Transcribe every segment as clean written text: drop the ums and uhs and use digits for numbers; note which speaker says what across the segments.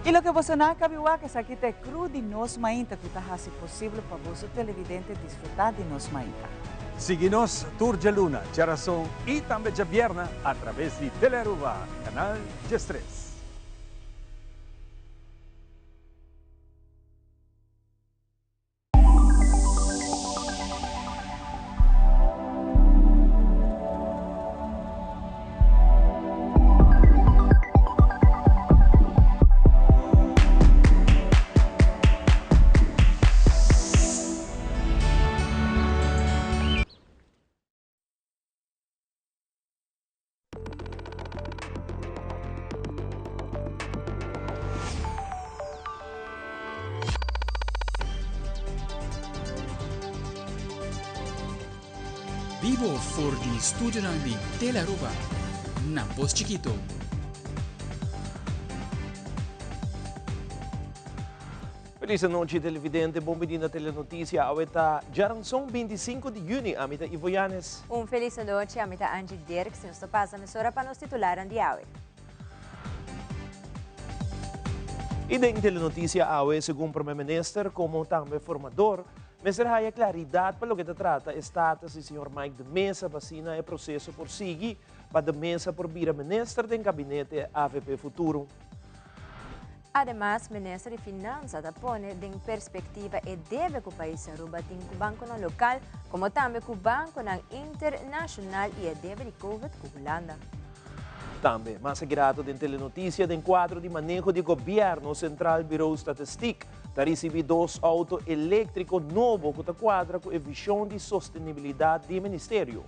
Speaker 1: Y loke boso nan a cabi wak esaki ta e crew di Nos Mainta cu ta haci posibel pa boso televidente disfruta di Nos Mainta.
Speaker 2: Sigui nos tur djaluna, djarason y tambe djabierna a traves di Telearuba, canal 13.
Speaker 3: Bibo for di studionan di Telearuba na Pos Chikito.
Speaker 4: Feliz anochi televidente, bon bini na Telenoticia. Awe ta djaranson 25 di juni. Ami ta Ivo Yanes.
Speaker 5: Un feliz anochi, ami ta Angie Dirks. Nos ta pasa mesora pa nos titularnan di awe.
Speaker 4: Y den Telenoticia awe, segun Prome Minister como tambe formador, mester haya claridad pa loke ta trata e status di señor Mike de Meza pa asina e proceso por sigui pa de Meza por bira minister den gabinete avp Futuro.
Speaker 5: Ademas, Minister di Finansa ta pone den perspectiva e debe cu pais Aruba tin cu banconan local, como tambe cu banconan internacional y e debe di Covid cu Hulanda.
Speaker 4: Tambe, mas agrato den Telenoticia den cuadro di maneho di Gobierno, Centraal Bureau Statistiek ta ricibi dos auto electrico nobo cu ta cuadra cu e vision di sostenibilidad di e ministerio.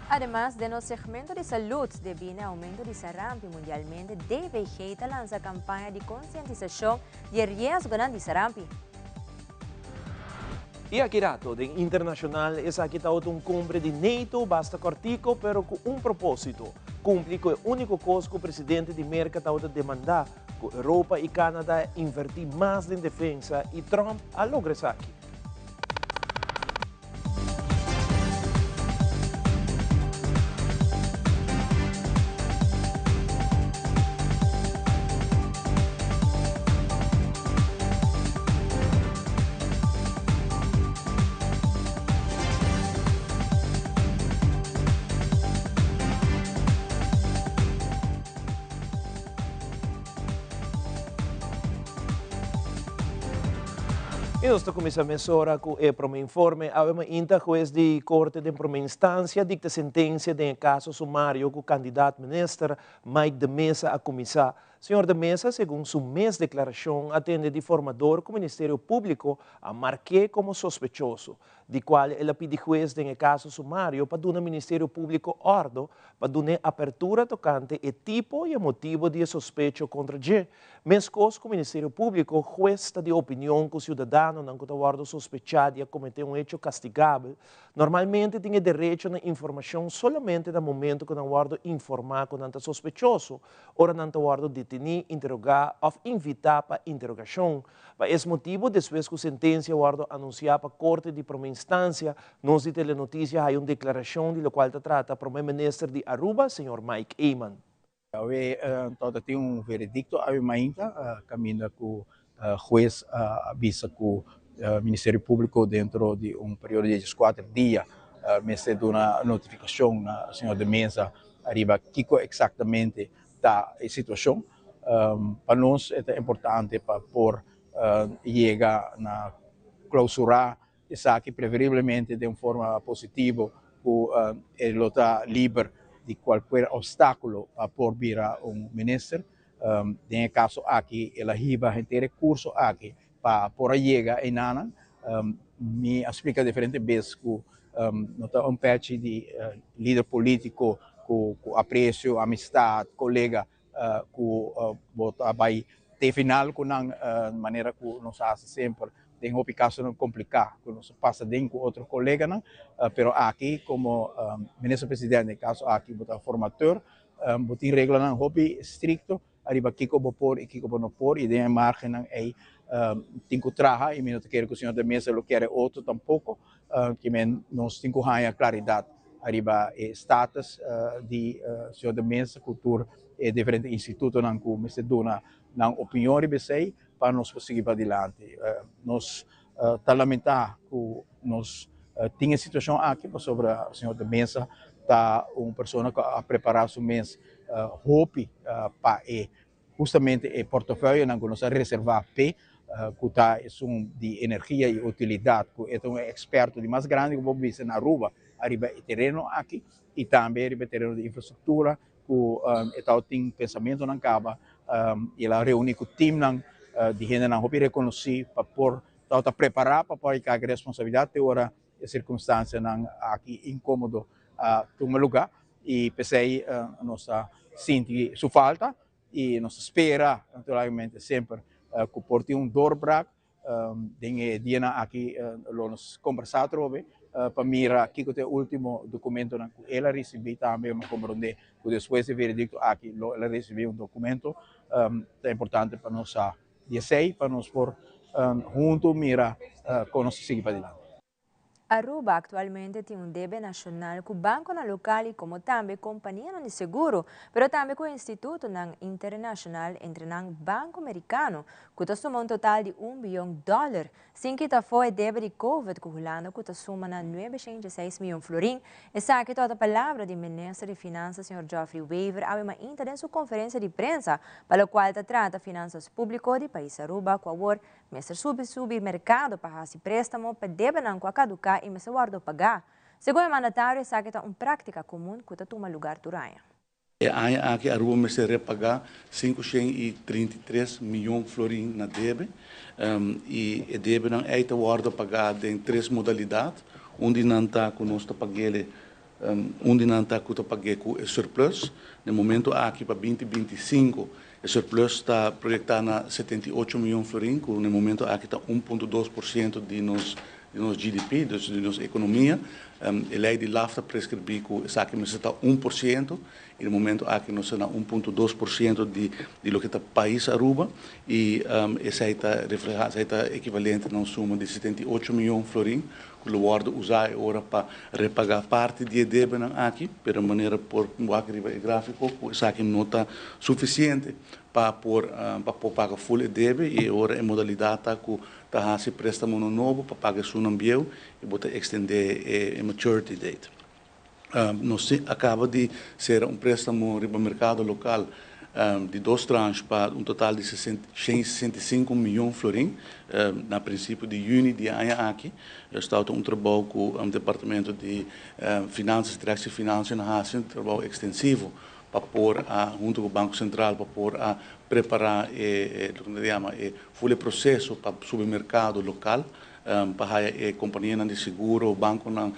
Speaker 5: Ademas, den nos segmento di salud, debí na e aumento di sarampi mundialmente, DVG ta lansa kampaña di konsientisashon di e riesgonan di sarampi.
Speaker 4: I aki rato, den internashonal, esaki tabata un kumbre di NATO basta kòrtiko pero ku un propósito, kumpli ku e úniko kos ku presidente di Merka tabata demandá, ku Europa i Canada invertí mas den defensa i Trump a logra esaki. I nos ta kuminsá mesora ku e promé informe. Awe mainta hues di Korte den Promé Instansia dikta sentensia den e kaso sumario ku kandidat minister Mike de Meza a kuminsá. Señor de Meza, segun su mes deklarashon, a tende di formador ku Ministerio Públiko a mark'é komo sospechoso, di kual el a pidi hues den e kaso sumario pa duna Ministerio Públiko òrdo pa dun'é apertura tokante e tipo i e motibo di e sospecho kontra dje. Meskos ku Ministerio Públiko, hues ta di opinion ku siudadanonan ku ta wòrdu sospechá di a kometé un hecho kastigabel normalmente tin e derecho na informashon solamente na momento ku nan wòrdu informá ku nan ta sospechoso, ora nan ta wòrdu detení, interogá òf invitá pa interogashon. Pa es motibu, despues ku sentensia wòrdu anunsiá pa Korte di Prome Instansia, nos di Telenotisia haya un deklarashon di lokual ta trata Prome Minister di Aruba, señor Mike Eman.
Speaker 6: Awe tabata tin un veredikto awe mainta kaminda ku hues a bisa ku Ministerio Públiko dentro di un periodo di dieskuater dia mester duna notifikashon na señor De Meza ariba kiko eksaktamente ta e situashon. Pa nos e ta importante pa por yega na klousurá esaki preferiblemente den un forma positivo ku e lo ta liber di kualkuer opstákulo pa por bira un minister. Den e kaso aki el a hiba henter e kurso aki pa por a yega einanan. Mi a splika diferente bes ku no ta un pechi di lider polítiko ku apresio, amistat, kolega ku bo ta bai te final ku nan manera ku nos a hasi semper den hopi kasonan kompliká ku nos a pasa den ku otro koleganan pero aki komo minister presidente den e kaso aki bo ta formateur bo tin reglanan hopi strikto ariba kiko bo por i kiko bo no por i den e margennan ei tin ku traha i mi no ta kere ku señor de Meza lo kere otro tampoko kimen nos tin ku haña klaridat. ariba e status di señor de Meza ku tur e diferente institutonan ku mester duna nan opinion riba esei pa nos por sigui padilanti. Nos ta lamentá ku nos tin e situashon aki pasobra señor de Meza ta un persona ku a prepará su mes hopi pa e Hustamente e portofeuillenan ku nos a reservá p'e, ku ta esun di energia i utilidat, ku e ta un eksperto di mas grandi ku bo por bisa na Aruba ariba e tereno aki i tambe riba e tereno di infrastruktura ku e tabatin pensamentonan kaba i el a reuní ku timnan di hendenan hopi rekonosí pa por tabata prepará pa por a karga e responsabilidat te ora e sirkunstansianan aki inkomodo a tuma lugá i p'esei nos ta sinti su falta i nos ta spera naturalmente semper ku por tin un doorbraak den e dianan aki lo nos kombersá atrobe pa mira kiko ta e último dokumentonan ku el a risibí tambe mi a komprondé ku despues di e veredikto aki lo el a risibí un dokumento ta importante pa nos sa Di esei pa nos por huntu mira kon nos ta sigui padilanti.
Speaker 5: Aruba actualmente tin un debe nacional cu banconan local y como tambe companianan di seguro, pero tambe cu institutonan internacional, entre nan Banco Mericano, cu ta suma un total di un biyon dollar, sin kita afo e debe di Covid cu Hulanda cu ta suma na 906 miyon florin. Esaki tabata palabra di Minister di Finansa señor Geoffrey Wever awe mainta den su conferencia di prensa pa locual ta trata finanzas publico di pais Aruba cu awor mester subi subi mercado pa haci prestamo pa debenan cu a caduca y mester wordo paga. Segun e mandatario esaki ta un practica comun cu ta tuma lugar tur aña.
Speaker 7: E aña aki Aruba mester repagá 533 miyon florin na debe i e debenan ei ta wòrdu pagá den tres modalidat. Un di nan ta ku nos ta pag'é un di nan ta ku ta pag'é ku e surplus. Na e momento aki pa 2025 e surplus ta proyektá na 78 miyon florin ku na e momento aki ta 1.2% di nos di nos GDP, dus di nos ekonomia. E lei di laf ta preskribí ku esaki mester ta 1% i na momento aki nos ta na 1.2% di di loke ta pais Aruba i esei ta reflehá, esei ta ekivalente na un suma di 78 mion florin ku lo wòrdu usá e ora pa repagá parti di e debenan aki, pero manera por wak riba e gráfiko ku esaki no ta sufisiente pa por pa por paga ful e debe i e ora e modalidat ta ku Ta hasi préstamonan nobo pa paga esunnan bieu i bo ta ekstendé e maturity date. Nos a kaba di sera un préstamo riba merkado lokal di dos tranche pa un total di 165 mion florin na prinsipio di yüni di e aña aki. Estou ta un trabou ku Departamento di Finansas, Direktie Financiën a hasi, un trabou ekstensivo pa por a hunto ku Banko Sentral pa por a prepará e loke nan ta yama e ful e proseso pa subi merkado lokal pa haya e kompanianan di seguro, bankonan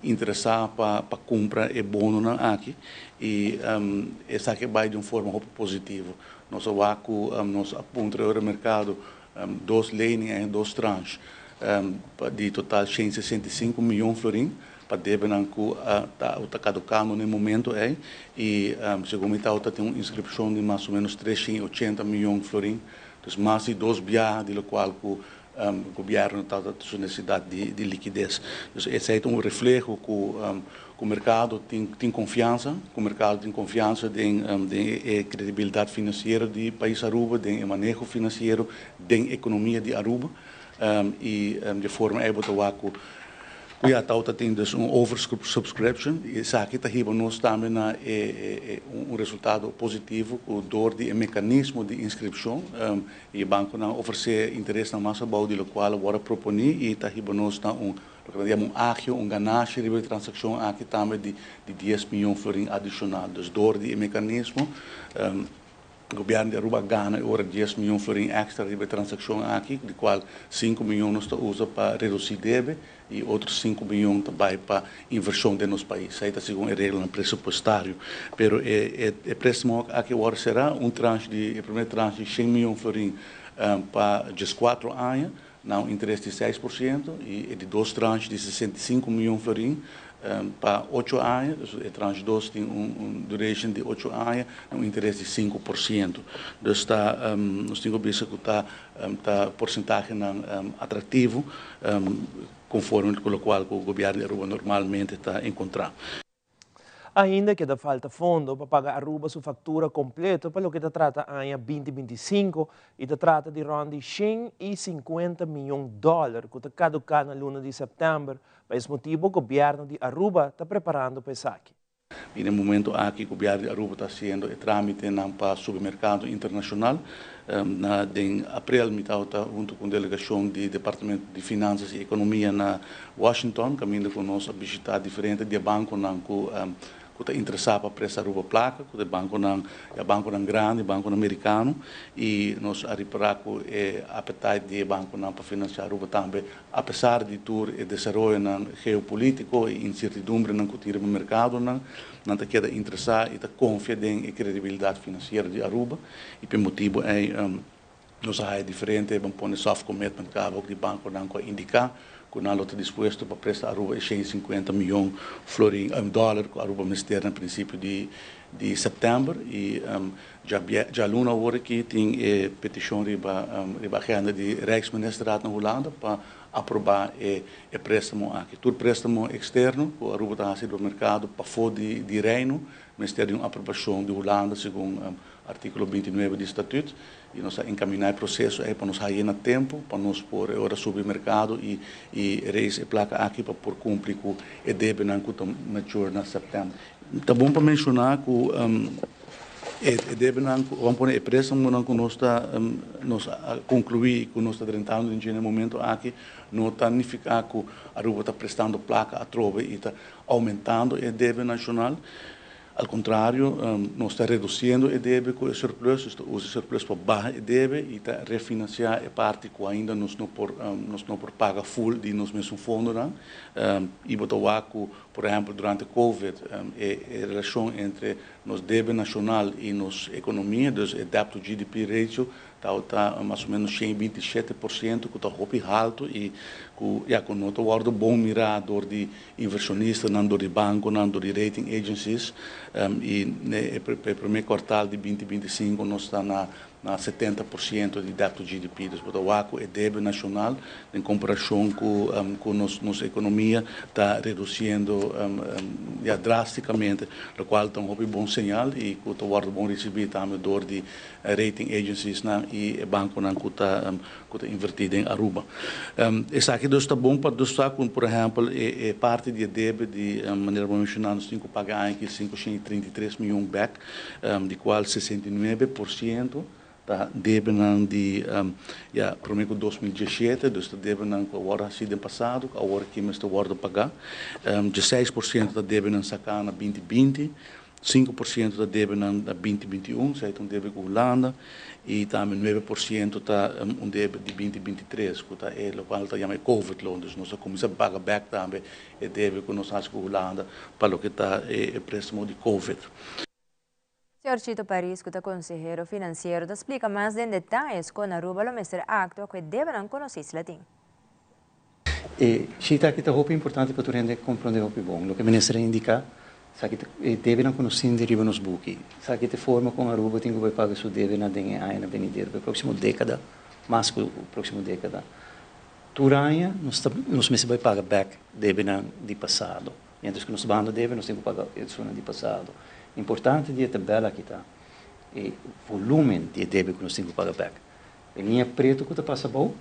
Speaker 7: interesá pa pa kumpra e bononan aki i esaki a bai di un forma hopi positivo. Nos a wak ku nos a puntra e ora merkado dos lening en dos tranche di total 165 mion florin pa debenan ku ta ta kadukando na e momento ei i segun mi tawata tin un inskripshon di mas o menos 380 mion florin, dus mas di dos biaha di lokual ku gobièrnu tawata su nesesidat di likides. Dus esei ta un refleho ku ku merkado tin tin konfiansa, ku merkado tin konfiansa den den e kredibilidat finansiero di pais Aruba, den e maneho finansiero den ekonomia di Aruba i di forma ei bo ta wak ku Ku ya tau ta tin dus un oversubscription i esaki ta hiba nos tambe na e un resultado positivo ku dor di e mekanismo di inskripshon i e bankonan ofresé interesnan mas abou di lokual a wòrdu proponí i ta hiba nos na un loke nan ta yama un agio, un ganashi riba e transakshon aki tambe di 10 mion florin adishonal. Dus dor di e mekanismo Gobierno di Aruba a gana e ora 10 miyon florin extra riba e transaccion aki, di cual 5 miyon nos ta usa pa reduci debe y otro 5 miyon ta bay pa inversion den nos pais. Esey ta segun e reglanan presupuestario. Pero e e prestamo aki awor sera un tranche di e primer tranche di 100 miyon florin pa 14 aña na un interes di 6% y e di dos tranche di 65 miyon florin. Pa 8 aña, dus e tranche 2 tin un duration di 8 aña, un interes di 5%. Dus ta, nos tin ku bisa ku ta porsentahenan atraktivo, konforme ku lokual ku gobièrnu di Aruba normalmente ta enkontrá.
Speaker 4: Ainda keda falta fondo pa paga Aruba su faktura kompleto pa loke ta trata aña 2025 i ta trata di rònt di 150 mion dòler ku ta kaduká na luna di sèptèmber. Pa es motibu gobièrnu di Aruba ta preparando pa esaki.
Speaker 7: I na e momento aki gobièrnu di Aruba ta hasiendo e trámitenan pa subi merkado internashonal. Na den aprel mi tabata huntu ku un delegashon di Departamento di Finansas i Ekonomia na Washington kaminda ku nos a bishitá diferente di e bankonan ku ta interesá pa presta Aruba plaka, ku ta e bankonan, ya bankonan grandi, bankonan merikano, i nos a ripará ku e apetait di e bankonan pa finansiá Aruba tambe apesar di tur e desaroyonan geopolítiko i insertidumbrenan ku tin riba merkadonan, nan ta keda interesá i ta konfia den e kredibilidat finansiero di Aruba i pa e motibu ei nos a haya diferente, ban pone soft commitment kaba di bankonan ku a indiká ku nan lo ta dispuesto pa presta Aruba e 150 mion florin, dòler ku Aruba mester na prinsipio di sèptèmber i djaluna awor aki tin e petishon riba agenda di Rijksministerraad na Hulanda pa aprobá e préstamo aki. Tur préstamo eksterno ku Aruba ta hasi riba merkado pafó di Reino mester di un aprobashon di Hulanda segun artíkulo 29 di Statut i nos a enkaminá e proseso ei pa nos hañ'é na tempu pa nos por e ora subi merkado i raise e plaka aki pa por kumpli ku e debenan ku ta mature na sèptèmber. Ta bon pa menshoná ku e debenan ku, ban pone e préstamonan ku nos ta nos a konkluí ku nos ta drentando den dje na e momento aki no ta nifiká ku Aruba ta prestando plaka atrobe i ta oumentando e debe nashonal. Al kontrario, nos ta redusiendo e debe ku e surplus, nos ta usa e surplus pa baha e debe i ta refinansiá e parti ku ainda nos no por paga full di nos mesun fondonan. I bo ta wak ku, por ehèmpel, durante Covid e relashon entre nos debe nashonal i nos ekonomia, dus e debt to GDP ratio, ta mas o ménos 127%, ku ta hopi haltu i ku, ya, ku no ta wòrdu bon mirá dor di invershonistanan, dor di bankonan, dor di rating agencies. I e promé kuartal di 2025 nos ta na 70% di debt to GDP. Dus bo ta wak ku e debe nashonal den komparashon ku nos ekonomia ta redusiendo ya drástikamente, lokual ta un hopi bon señal i ku ta wòrdu bon risibí tambe dor di rating agencies nan i bankonan ku ta invertí den Aruba. Esaki dus ta bon pa dus sa ku, por ehèmpel, e parti di debe di manera bo menshoná, nos tin ku paga aki 533 mion bèk, di kual 69% ta debenan di ya promé ku 2017, dus ta debenan ku awor hasi den pasado, ku awor aki mester wòrdu pagá. 16% ta debenan saká na 2020, 5% ta debenan na 2021, esei ta un debe ku Hulanda, i tambe 9% ta un debe di 2023, ku ta e lokual ta yama e COVID loan, dus nos a kuminsá paga bèk tambe e debe ku nos hasi ku Hulanda pa loke ta e préstamo di COVID.
Speaker 5: Señor Chito Paris, ku ta konsehero finansiero, ta splika mas den detaye kon Aruba lo mester aktua ku e debenan ku nos isla tin.
Speaker 8: E sheet aki ta hopi importante pa tur hende komprondé hopi bon. Loke minister a indiká, esaki ta e debenan ku nos tin riba nos buki. Esaki ta e forma kon Aruba tin ku bai paga su debenan den e añanan benidero, pa e próksimo dékada, mas ku e próksimo dékada. Tur aña nos ta nos mester bai paga bèk debenan di pasado. Mientras ku nos ta bahando debe, nos tin ku paga esunnan di pasado. Importante di e tabèl aki ta e volúmen di e debe ku nos tin ku paga bèk. E liña pretu ku ta pasa abou,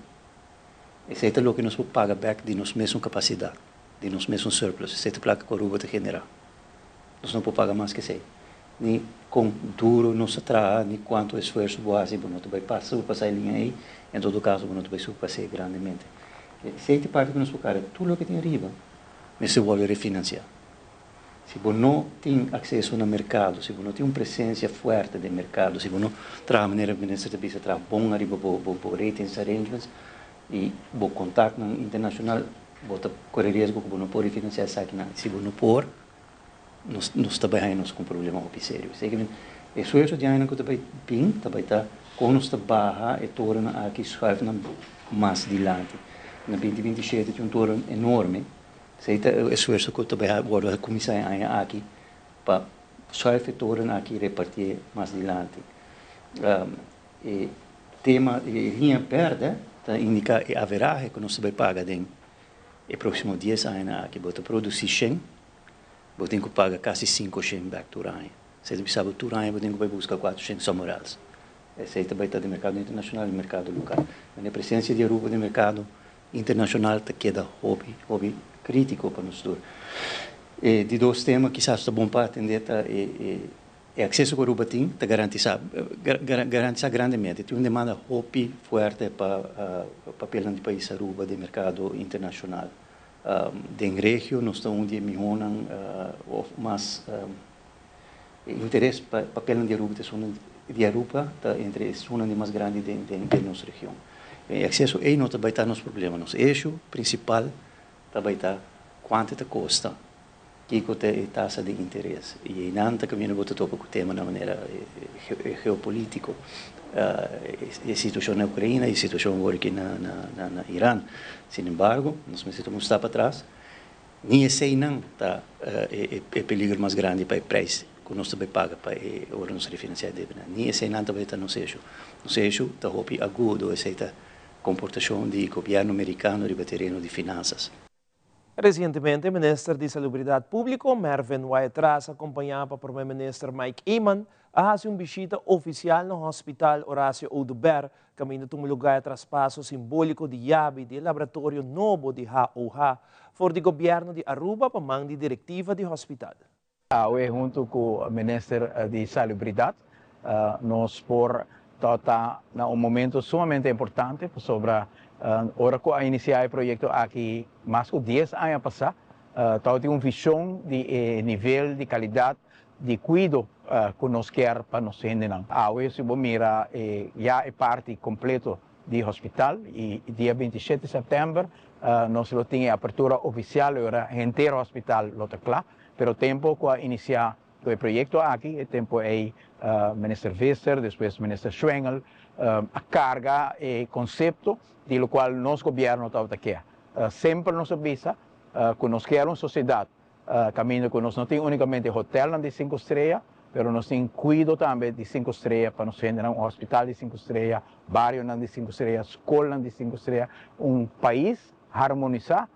Speaker 8: esei ta loke nos por paga bèk di nos mesun kapasidat, di nos mesun surplus. Esei ta plaka ku Aruba ta generá. Nos no por paga mas ku esei. Ni kon duru nos ta traha, ni kuantu esfuerso bo hasi, bo no ta bai pasa surpasá e liña ei. En todo kaso, bo no ta bai surpas'é grandemente. Esei ta e parti ku nos por kara. Tur loke tin ariba mester wòrdu refinansiá. Si bo no tin akseso na merkado, si bo no tin un presensia fuerte den merkado, si bo no traha manera minister ta bisa, traha bon ariba bo ratings arrangements i bo kontaktnan internashonal, bo ta kore riesgo ku bo no por refinansiá esakinan. Si bo no por, nos ta bai haña nos ku un problema hopi serio. Esei ke e esfuerso di añanan ku ta bai bin, ta bai ta kon nos ta baha e torennan aki, schuif nan mas dilanti. Na 2027 tin un toren enorme. Esei ta e esfuerso ku ta bai wòrdu kuminsá e aña aki pa schuif e toren aki repartié mas dilanti. E tema, e liña bèrdè ta indiká e averahe ku nos ta bai paga den e próksimo dies añanan aki. Bo ta produsí shen, bo tin ku paga kasi sinku shen bèk tur aña. Esei ta bisa bo tur aña bo tin ku bai buska kuatro shen somewhere else. Esei ta bai ta den merkado internashonal i merkado lokal. Men e presensia di Aruba den merkado internashonal ta keda hopi, hopi krítiko pa nos tur. E di dos tema kisas ta bon pa atendé ta e e akseso ku Aruba tin ta garantisá garantisá grandemente. Tin un demanda hopi fuerte pa papelnan di pais Aruba den merkado internashonal. Den regio nos ta un di e mihónan òf mas E interes pa papelnan di Aruba ta esunnan di Aruba ta entre esunnan di mas grandi den den nos region. E akseso ei no ta bai ta nos problema. Nos eshu prinsipal ta bai ta kuantu ta kosta, kiko ta e tasa di interes. I einan ta kaminda bo ta topa ku temanan manera geopolitiko, e situashon na Ukraina i e situashon awor aki na na Iran. Sin embargo, nos mester tuma un stap atras. Ni eseinan ta e peligro mas grandi pa e prijs ku nos ta bai paga pa e ora nos refinansiá e debenan. Ni eseinan ta bai ta nos eshu. Nos eshu ta hopi agudo, esei ta komportashon di gobièrnu merikano riba tereno di finansas.
Speaker 4: Resientemente Minister di Salubridat Públiko, Mervin Wyatt-Ras akompañá pa Prome Minister Mike Eman a hasi un bishita ofisial na Hospital Horacio Oduber Kaminda tuma lugá e traspaso simbóliko di yabi di e laboratorio nobo di HOH for di gobièrnu di Aruba pa man di direktiva di hospital.
Speaker 6: Awe huntu ku Minister di Salubridat nos por ta na un momento sumamente importante pasobra ora ku a inisiá e proyekto aki mas ku dies aña pasá tabatin un vishon di e nivel di kalidat di kuido ku nos kier pa nos hendenan. Awe si bo mira e ya e parti kompleto di hospital i dia 27 sèptèmber nos lo tin e apertura ofisial ora henter hospital lo ta kla. Pero tempu ku a inisiá ku e proyekto aki e tempu ei Minister Visser despues Minister Schwengle a karga e konsepto di lokual nos gobièrnu tabata kier. Semper nos a bisa ku nos kier un sosiedat Kaminda ku nos no tin únikamente hotelnan di sinku strea, pero nos tin kuido tambe di sinku strea pa nos hendenan, un hospital di sinku strea, barionan di sinku strea, skolnan di sinku strea, un pais harmonisá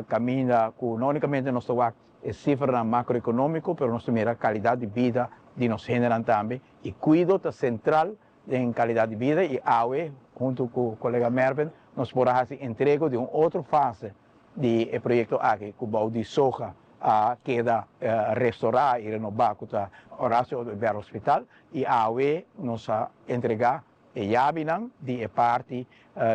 Speaker 6: kaminda ku no únikamente nos ta wak e sifranan makroekonómiko, pero nos ta mira kalidat di bida di nos hendenan tambe i kuido ta sentral den kalidat di bida i awe huntu ku kolega Mervin nos por a hasi entrego di un otro fase di e proyekto aki ku bou di soja a keda restorá i renobá ku ta Horacio Oduber Hospital i awe nos a entregá e yabinan di e parti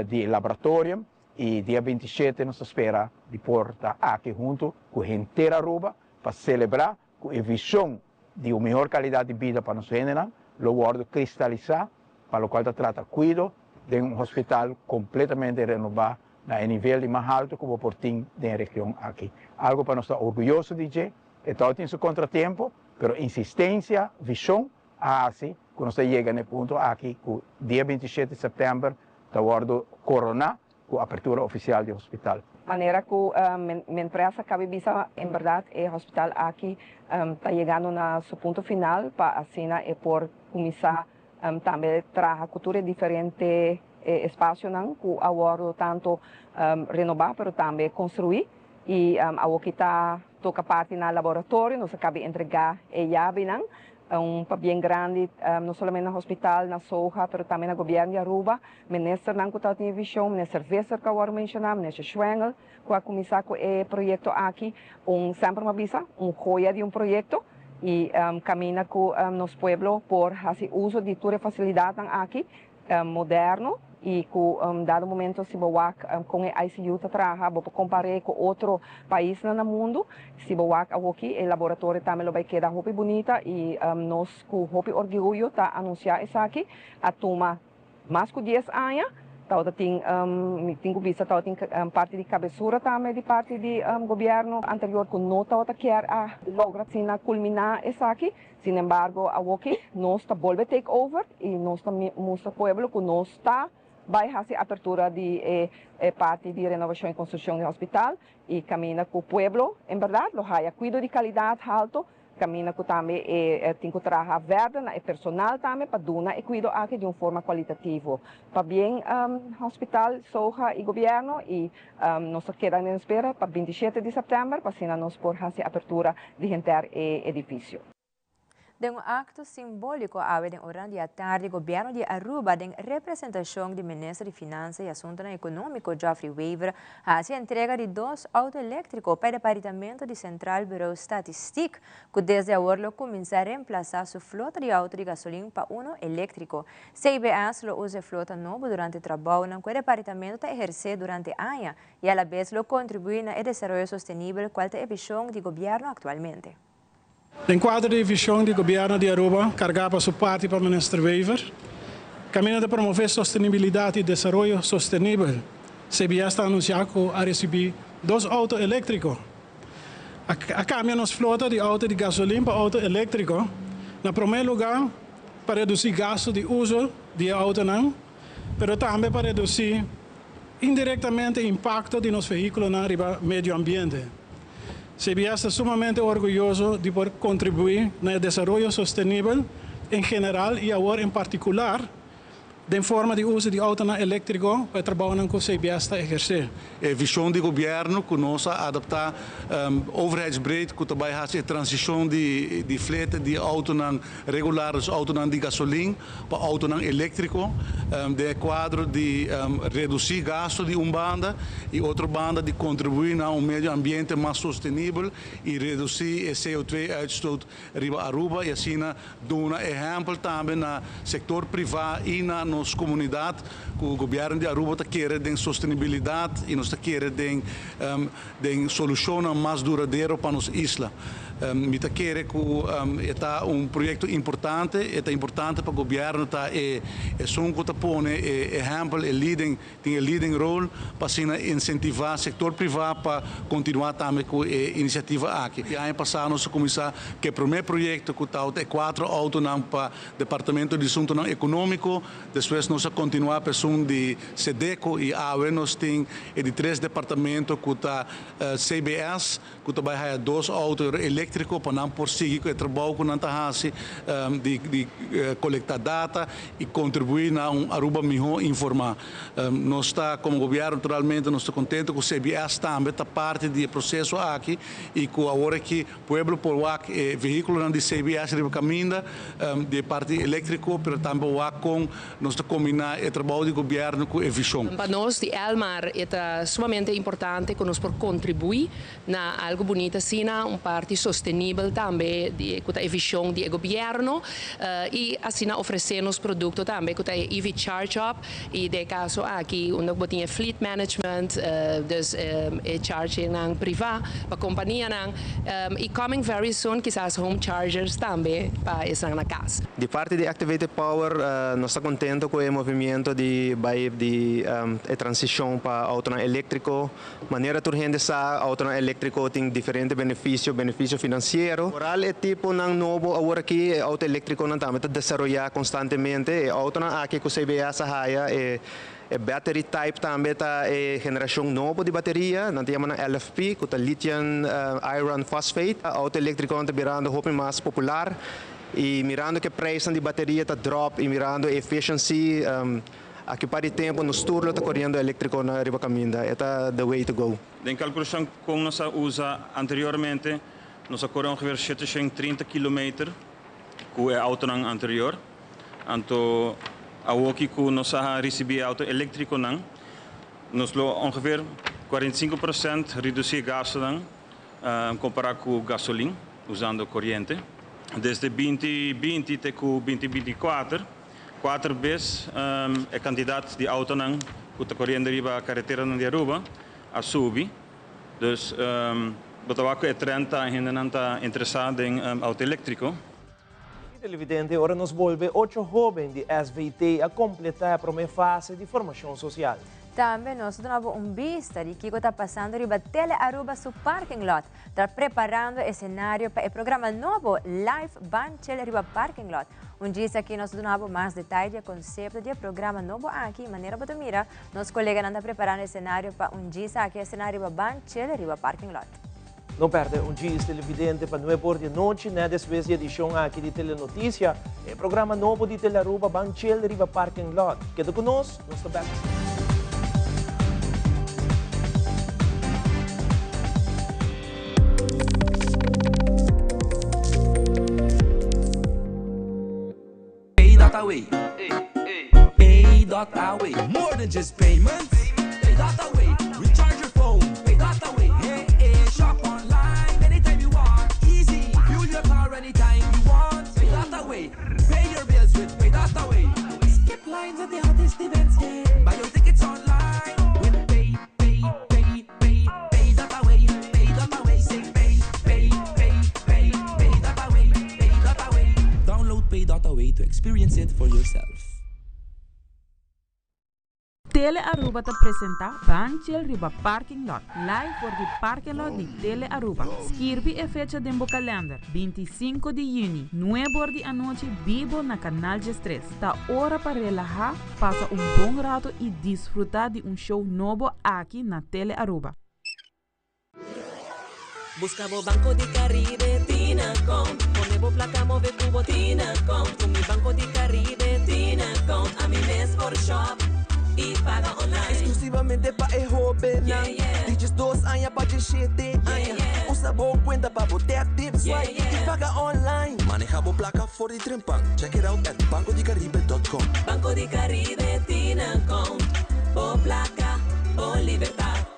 Speaker 6: di e laboratorium i dia 27 nos ta spera di por ta aki huntu ku henter Aruba pa selebrá ku e vishon di un mihor kalidat di bida pa nos hendenan lo wòrdu kristalisá pa lokual ta trata kuido den un hospital kompletamente renobá na e nivel di mas haltu ku bo por tin den e region aki. Algu pa nos ta orguyoso di dje. E tabatin su kontratiempo, pero insistensia, vishon a hasi ku nos ta yega na e punto aki ku dia 27 sèptèmber ta wòrdu koroná ku apertura ofisial di hospital.
Speaker 9: Manera ku mi empresa kabe bisa en bèrdat e hospital aki ta yegando na su punto final pa asina e por kuminsá tambe traha ku tur e diferente espasionan ku a wòrdu tantu renobá pero tambe konstruí i awoki ta toka parti na laboratorio nos a kabe entregá e yabinan. Un pabien grandi no solamente na hospital, na SOHA, pero tambe na gobierno di Aruba, ministernan cu tabatin e vision, minister Visser cu a worde menciona, minister Schwengle cu a cuminsa cu e proyecto aki, un semper mi a bisa, un joya di un proyecto y caminda cu nos pueblo por haci uso di tur e facilidadnan aki moderno y cu dado momento si bo wak con e ICU ta traha bo por compar'e cu otro paisnan na mundo. Si bo wak awoki e laboratorio tambe lo bay keda hopi bunita y nos cu hopi orguyo ta anuncia esaki. A tuma mas cu dies aña tabata tin mi tin cu bisa tabatin parti di cabesura tambe di parti di gobierno anterior cu no tabata kier a logra asina culmina esaki. Sin embargo, awoki nos ta bolbe take over y nos ta mustra pueblo cu nos ta. bai hasi apertura di e parti di renovacion y construccion di hospital y caminda cu pueblo en berdad lo haya cuido di calidad halto, caminda cu tambe e tin cu traha verder na e personal tambe pa duna e cuido aki di un forma cualitativo. Pabien hospital, SOHA y gobierno y nos ta keda den espera pa 27 di september pa asina nos por hasi apertura di henter e edificio.
Speaker 5: Den un acto simbolico awe den ora di atardi, Gobierno di Aruba den representacion di Minister di Finansa y Asuntonan Economico Geoffrey Wever a haci entrega di dos auto electrico pa e Departamento di Centraal Bureau Statistiek cu desde awor lo cuminsa reemplasa su flota di auto di gasolin pa uno electrico. CBS lo usa e flota nobo durante trabounan cu e departamento ta eherce durante aña y alabes lo contribui na e desaroyo sostenibel cual ta e vision di Gobierno actualmente.
Speaker 10: Den kuadro di e vision di Gobierno di Aruba, carga pa su parti pa Minister Wever, caminda ta promove sostenibilidad y desaroyo sostenibel, CBS ta anuncia cu a ricibi dos auto electrico. A cambia nos flota di auto di gasolin pa auto electrico, na prome lugar pa reduci gasto di uzo di e autonan, pero tambe pa reduci indirectamente impacto di nos vehiculonan riba medio ambiente. CBS ta sumamente orguyoso di por contribui na e desaroyo sostenibel en general y awor en particular den forma di uso di autonan electrico pa e trabounan cu CBS ta eherce.
Speaker 7: E vision di gobierno cu nos a adapta overheidsbreed cu ta bay haci e transicion di flete di autonan regular, dus autonan di gasolin, pa autonan electrico den e cuadro di reduci gasto di un banda y otro banda di contribui na un medio ambiente mas sostenibel y reduci e CO2 uitstoot riba Aruba y asina duna ehempel tambe na sector priva y na nos comunidad cu gobierno di Aruba ta kere den sostenibilidad y nos ta kere den den solucionnan mas duradero pa nos isla. Mi ta kere ku e ta un proyekto importante, e ta importante pa gobièrnu ta e esun ku ta pone e ehèmpel, e leading, tin e leading rol pa asina insentivá sektor privá pa kontinuá tambe ku e inisiativa aki. E aña pasá nos a kuminsá ku e promé proyekto ku tabata e kuatro outonan pa Departamento di Asuntonan Ekonómiko, despues nos a kontinuá pa esun di Sedeco i awe nos tin e di tres departamento ku ta CBS. Ku ta bai haya dos outo eléktriko pa nan por sigui ku e trabou ku nan ta hasi di di kolektá data i kontribuí na un Aruba mihó informá. Nos ta komo gobièrnu naturalmente nos ta kontentu ku CBS tambe ta parti di e proseso aki i ku awor aki pueblo por wak e vehíkulonan di CBS riba kaminda di e parti eléktriko pero tambe wak kon Nos ta kombiná e trabou di gobièrnu ku e vishon.
Speaker 11: Pa nos di Elmar e ta sumamente importante ku nos por kontribuí na algu bunita asina, un parti sostenibel tambe di ku ta e vishon di e gobièrnu i asina ofresé nos produkto tambe ku ta e EV Charge Up i den e kaso aki unda ku bo tin e fleet management, dus e chargernan privá pa kompanianan i coming very soon kisas home chargers tambe pa esnan na kas.
Speaker 12: Di parti di Activated Power nos ta contento cu e movimiento di bay di e transicion pa autonan electrico. Manera tur hende sa, autonan electrico tin diferente beneficio, beneficio financiero. Vooral e tiponan nobo awor aki, e auto electriconan tambe ta desaroya constantemente. E autonan aki cu CBS a haya, e e battery type tambe ta e generacion nobo di bateria, nan ta yama nan LFP, cu ta lithium iron phosphate. Auto electriconan ta birando hopi mas popular. Y mirando cu e prijsnan di bateria ta drop y mirando e efficiency, aki un par di tempo nos tur lo ta coriendo electrico na riba caminda. E ta the way to go.
Speaker 13: Den calculacion con nos a usa anteriormente, nos a core ongeveer 730 kilometer cu e autonan anterior. Anto awoki cu nos a ricibi e auto electriconan, nos lo ongeveer 45% reduci e gastonan compara cu gasolin usando coriente. Desde 2020 te cu 2024, cuater bes e cantidad di autonan cu ta coriendo riba careteranan di Aruba a subi. Dus bo ta wak cu e trend ta hendenan ta interesa den auto electrico.
Speaker 4: Y televidente, ora nos bolbe, ocho hoben di SVT a completa e prome fase di formacion social.
Speaker 5: Tambe nos ta duna bo un bista di kiko ta pasando riba Tele Aruba su parking lot. Ta preparando escenario pa e programa nobo Live Banchel riba parking lot. Un djis aki nos ta duna bo mas detaye di e concepto di e programa nobo aki. Manera bo ta mira, nos coleganan ta preparando escenario pa un djis aki escena riba Banchel riba parking lot.
Speaker 4: No perde un djis televidente pa nuebe or di anochi net despues di edicion aki di Telenoticia, e programa nobo di Telearuba Ban Chill riba parking lot. Keda cu nos, nos ta bek.
Speaker 14: Pay dot away. Pay dot away. More than just payments. Pay dot away. Recharge your phone. Pay dot away. Hey, hey. Shop online anytime you want. Easy. Fuel your car anytime you want. Pay dot away. Pay your bills with Pay dot away. Skip lines at the hottest events. Yeah. Buy your tickets online with Pay, Pay, Pay, Pay, Pay dot away. Pay dot away. Say pay, pay, pay, pay, pay dot away. Pay dot away. Download Pay dot away to experience it for yourself.
Speaker 15: Tele Aruba ta presenta Ban Chill riba Parking Lot, live for di parking lot di Tele Aruba. Skirbi e fecha den bo kalender, 25 di juni, nuebe or di anochi bibo na Canal 13. Ta ora pa relaha, pasa un bon rato y disfruta di un show nobo aki na Tele Aruba.
Speaker 16: Busca bo Banco di Caribe tin account. Pone bo placa move cu bo tin account. Cu mi Banco di Caribe tin account. Ami mes por shop y paga online.
Speaker 17: Exclusivamente pa e hobennan di 12 aña pa 17 aña. Usa bo cuenta pa bo tap, tip, swipe y paga online.
Speaker 18: Maneha bo placa for di trempan. Check it out at bancodicaribe.com.
Speaker 16: Banco di Caribe tin account. Bo placa, bo libertad.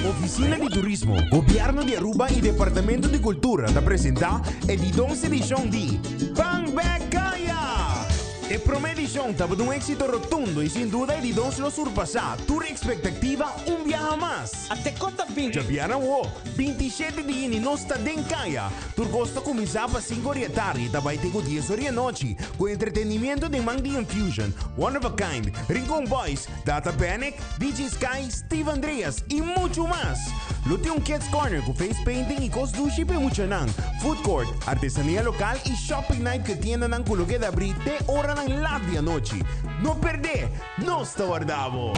Speaker 19: Oficina di Turismo, Gobierno di Aruba y Departamento di Cultura ta presenta e di dos edicion di Ban Bek Caya! E prome edicion tabata un exito rotundo y sin duda e di dos lo surpasa tur expectativa un biaha mas. Djabièrnè awo, 27 di juni nos ta den Caya. Tur cos ta cuminsa pa cinco or di atardi y ta bay te cu dies or di anochi, cu entretenimiento den man di Infusion, One of a Kind, Rincon Boys, Data Panic, DJ Sky, Steve Andreas y mucho mas! Lo tin un Kids Corner cu face painting y cos dushi pa e muchanan, food court, artesania local y shopping night cu e tiendanan cu lo keda abri te oranan laat di anochi. No perdé! Nos ta warda bo!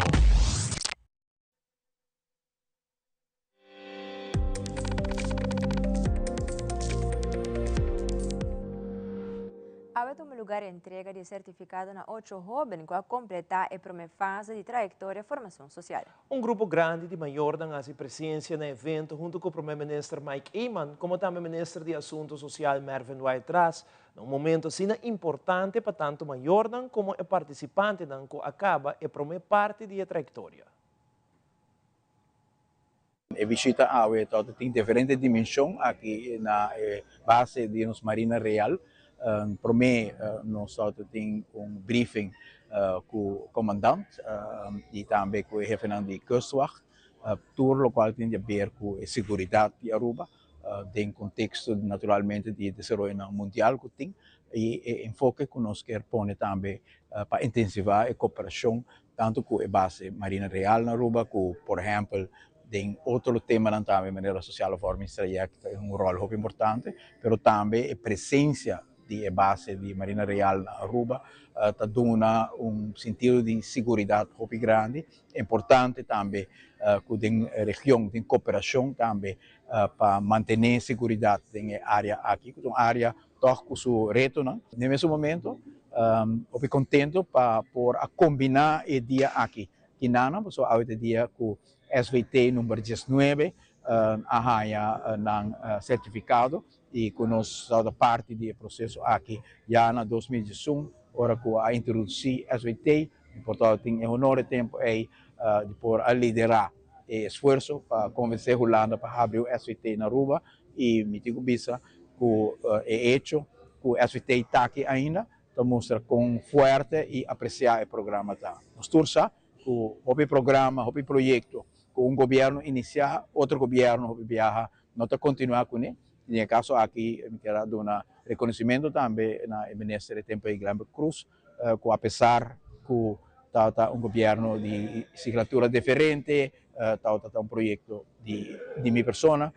Speaker 5: Awe tuma lugar e entrega di e sertifikado na ocho hóben ku a kompletá e promé fase di trayektoria Formacion Social.
Speaker 4: Un grupo grandi di mayornan a hasi presensia na e evento huntu ku Promé Minister Mike Eman komo tambe Minister di Asuntu Sosial Mervin Wyatt-Ras na un momento asina importante pa tantu mayornan komo e partisipantenan ku a kaba e promé parti di e trayektoria.
Speaker 6: E bishita awe tabata tin diferente dimension aki na e base di nos Marina Real. Prome nos tabata tin un briefing cu comandant y tambe cu e hefenan di Kustwacht, tur locual tin di haber cu e seguridad di Aruba den contexto naturalmente di e desaroyonan mundial cu tin y e enfoke cu nos kier pone tambe pa intensiva e cooperacion tanto cu e base Marina Real na Aruba cu por ehempel den otro temanan tambe manera sociale vormingstraject ta un rol hopi importante, pero tambe e presencia di e base di Marina Real na Aruba ta duna un sentido di siguridad hopi grandi. Importante tambe cu den region tin cooperacion tambe pa mantene siguridad den e area aki cu ta un area tòg ku su retonan. Den mesun momento hopi kontento pa por a kombiná e dia aki kinanan, pasobra awe ta e dia ku SVT number diesnuebe a haña nan sertifikado i ku nos tabata parti di e proseso aki ya na 2011 ora ku a introdusí SVT. Mi por tabatin e honor e tempu ei di por a liderá e esfuerso pa konvensé Hulanda pa habri un SVT na Aruba i mi tin ku bisa ku e echo ku SVT ta aki ainda ta mustra kon fuerte i apresiá e programa ta. Nos tur sa ku hopi programa, hopi proyekto ku un gobièrnu inisiá, otro gobièrnu hopi biaha no ta kontinuá kuné. I den e kaso aki mi kier a duna rekonosimentu tambe na e minister e tempu ei Glenbert Croes ku apesar ku. Tabata un gobierno di siglatura diferente, tabata un proyecto di di mi persona,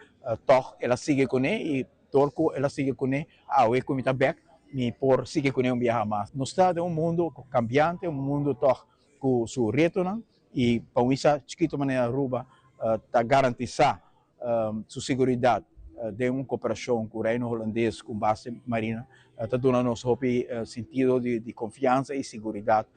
Speaker 6: tog el a sigui cune y dor cu el a sigui cune awe cu mi ta bek mi por sigui cune un biaha mas. Nos ta den un mundo cambiante, un mundo tog cu su retonan y pa un isla chikito manera Aruba ta garantisa su seguridad den un cooperacion cu Reino Holandes cu base marina ta duna nos hopi sentido di confiansa y seguridad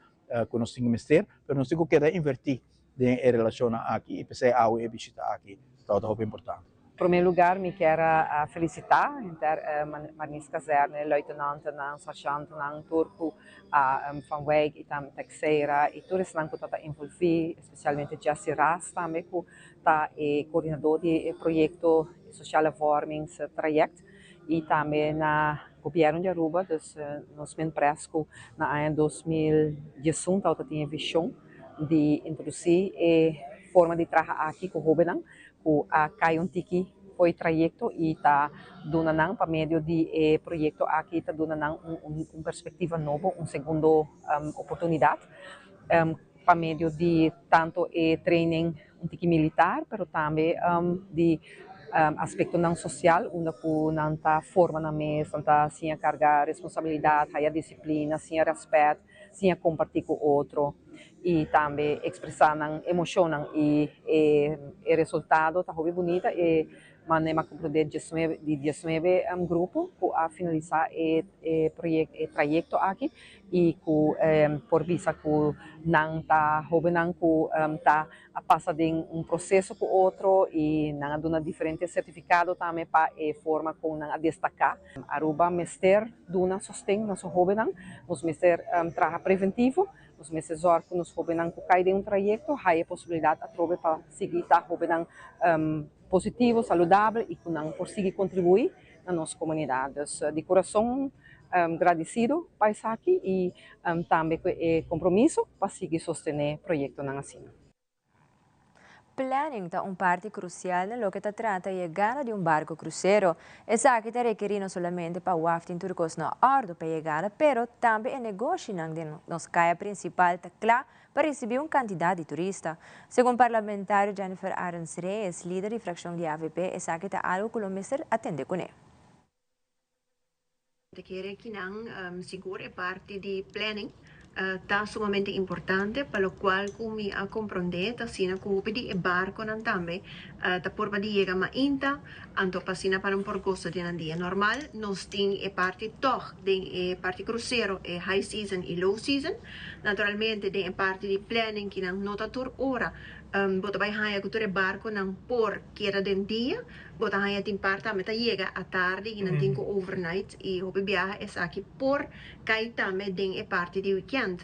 Speaker 6: cu nos tin mester, pero nos tin cu keda inverti den e relacionnan aki y p'esey awe e bishita aki tabata hopi importante.
Speaker 9: Prome lugar mi kier a felicita henter Marinierskazerne, luitenantennan, sergeantennan, tur cu a Van Wijk y tambe Texeira y tur esnan cu tabata envolvi, especialmente Jessy Ras tambe cu ta e coordinador di e proyecto Sociale Vormingstraject y tambe na Gobierno di Aruba, dus nos men pres cu na aña 2011 tabata tin e vision di introduci e forma di traha aki cu hobennan cu a cay un tiki for e trayecto y ta duna nan pa medio di e proyecto aki ta duna nan un perspectiva nobo, un segundo oportunidad. Pa medio di tanto e training un tiki militar, pero tambe di aspectonan social unda cu nan ta forma nan mes, nan ta siña carga responsabilidad, haya disciplina, siña respet, siña comparti cu otro y tambe expresa nan emocionnan y e resultado ta hopi bunita. E Manera m'a comprende diesnuebe di diesnuebe grupo cu a finalisa e e proyec e trayecto aki y cu por bisa cu nan ta hobennan cu ta a pasa den un proceso cu otro y nan a duna diferente certificado tambe pa e forma con nan a destaca. Aruba mester duna sosten na su hobennan, nos mester traha preventivo, nos mester zorg cu nos hobennan cu cay den un trayecto haya e posibilidad atrobe pa sigui ta hobennan positivo, saludabel y cu nan por sigui contribui na nos comunidad. Dus di corazon gradicido pa esaki y tambe cu e compromiso pa sigui sostene proyectonan asina.
Speaker 5: Planning ta un parti crucial na loke ta trata yegada di un barco crucero. Esaki ta rekeri no solamente pa waf tin tur cos na ordo pa yegada, pero tambe e negoshinan den nos caya principal ta cla pa ricibi un cantidad di turista. Segun parlamentario Jennifer Arends Reyes, lider di fraccion di avp, esaki ta algo cu lo mester atende cune.
Speaker 20: Ta kere kinan sigur e parti di planning ta sumamente importante pa locual cu mi a compronde ta asina cu hopi di e barconan tambe ta purba di yega mainta anto pa asina pa nan por gosa di nan dia. Normal nos tin e parti tog den e parti crucero e high season y low season. Naturalmente den e parti di planning kinan no ta tur ora bo ta bay haya cu tur e barconan por keda den dia. Bo ta haña tin par tambe ta yega atardi y nan tin cu overnight y hopi biaha esaki por cay tambe den e parti di weekend.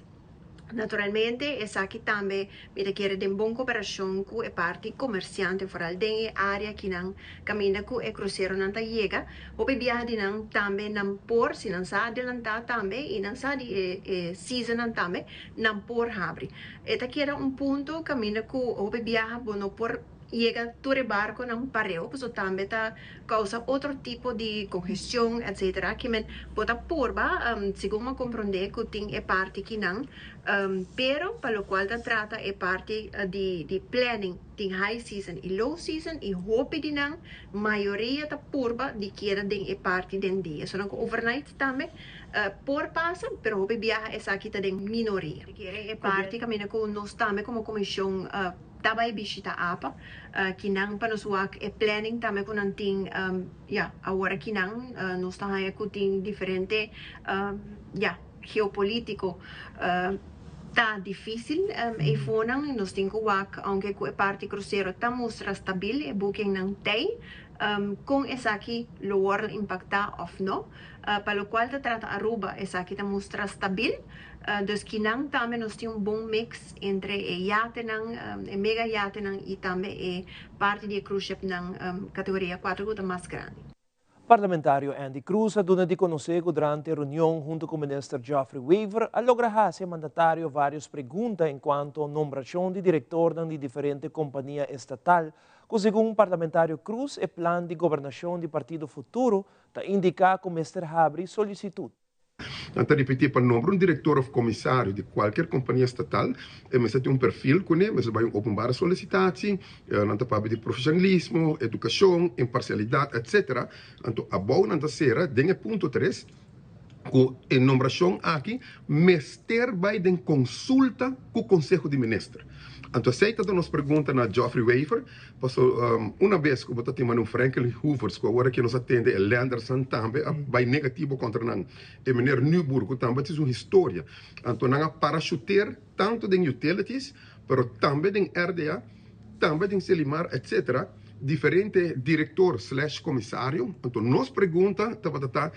Speaker 20: Naturalmente esaki tambe mi ta kere den bon cooperacion cu e parti comerciante vooral den e area kinan caminda cu e cruceronan ta yega. Hopi biaha di nan tambe nan por si nan sa adelanta tambe y nan sa di e e seasonnan tambe nan por habri. E ta keda un punto caminda cu hopi biaha bo no por Yega tur e barconan pareu paso tambe ta causa otro tipo di congestion etc. Kimen bo ta purba segun mi a comprende cu tin e parti kinan pero pa locual ta trata e parti di di planning tin high season y low season y hopi di nan mayoria ta purba di keda den e parti den dia so nan cu overnight tambe por pasa pero hopi biaha esaki ta den minoria. E parti caminda cu nos tambe como comision Ta bai bishita apa kinan pa nos wak e planning tambe ku nan tin ya awor akinan nos ta haña ku tin diferente ya geopolitico ta dificil eifonan nos tin ku wak aunke ku e parti crucero ta mustra stabil e bookingnan tei kon esaki lo wòrdu impacta of no pa lokual ta trata Aruba esaki ta mustra stabil. Dus kinan tambe nos tin un bon mix entre e yatenan, e mega yatenan y tambe e parti di e cruise shipnan categoria cuatro cu ta mas grandi.
Speaker 4: Parlamentario Endy Croes a duna di conoce cu durante e reunion hunto cu Minister Geoffrey Wever a logra haci e mandatario varios pregunta encuanto nombracion di directornan di diferente compania estatal cu segun Parlamentario Croes e plan di gobernacion di Partido Futuro ta indica cu mester habri solicitud.
Speaker 21: Nan ta ripití pa nombra un direktor òf komisario di kualker kompania estatal e mester tin un perfil kuné, mester bai un openbare solisitatie, nan ta papia di profeshonalismo, edukashon, imparsialidat etc. Anto abou nan ta sera den e punto tres ku e nombrashon aki mester bai den konsulta ku Konseho di Minister. Anto esei ta nos pregunta na Geoffrey Wever, paso una bes ku bo ta tin mane un Franklin Hoevers ku awor aki nos a tende e Lenderson tambe a bai negativo kontra nan, e meneer Nieuwboer ku tambe tin su historia. Anto nan a parashuteer tanto den utilities pero tambe den RDA, tambe den Selimar etc. Diferente director slash comisario. Anto nos pregunta tabata ta,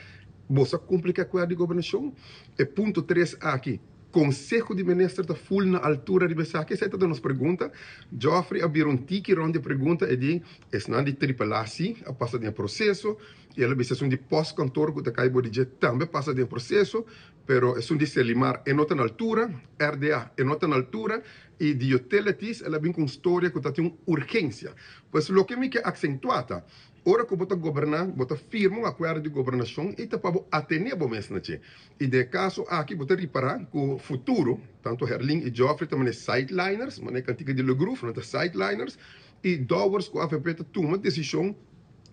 Speaker 21: boso a cumpli cu e acuerdo di gobernacion? E punto tres aki, Conseho di Minister ta full na altura riba esaki? Esai tabata nos pregunta. Geoffrey a bira un tiki rond di e pregunta, e di esnan di Triple A si a pasa den e proceso, y el a bisa esun di postkantoor cu ta cay bo di dje tambe a pasa den e proceso, Pero esun di Selimar e no ta na altura, RDA e no ta na altura y di Utilities el a bin cu un storia cu ta tin un urgencia. Pues loke mi ke accentua ta, ora cu bo ta goberna, bo ta firma un acuerdo di gobernacion y ta pa bo atene bo mes na dje. Y den e caso aki bo ta ripara cu futuro, tanto Herlin y Geoffrey ta mane sideliners, mane e cantica di Le Groove, nan ta sideliners, y Dowers cu avp ta tuma decision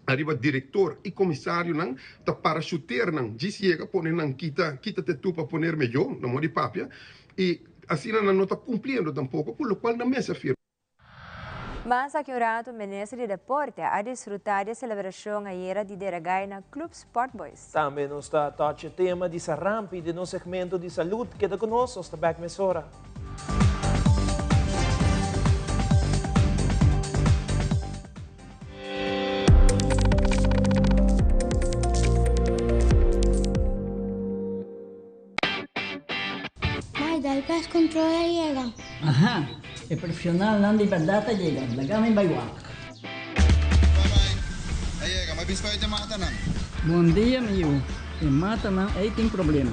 Speaker 21: ariba director y comisarionan ta parachuteernan djis yega pone nan kita kita te tu pa ponerme yo na modo di papia y asina nan no ta cumpliendo tampoco cu locual nan mester firma.
Speaker 5: Mas aki un rato Minister di Deporte a disfruta di e celebracion ayera di Deragay na Club Sport Boys.
Speaker 4: Tambe nos ta touch e tema di sarampi den nos segmento di salud. Keda cu nos, nos ta back mesora.
Speaker 22: Mai, dal pest control a yega.
Speaker 23: Aha, e profesionalnan di berdad a yega, laga mi bai wak.
Speaker 24: Bye bye, a yega, mi a bisa pa e matanan.
Speaker 23: Bon dia mi yu, e matanan ei tin problema.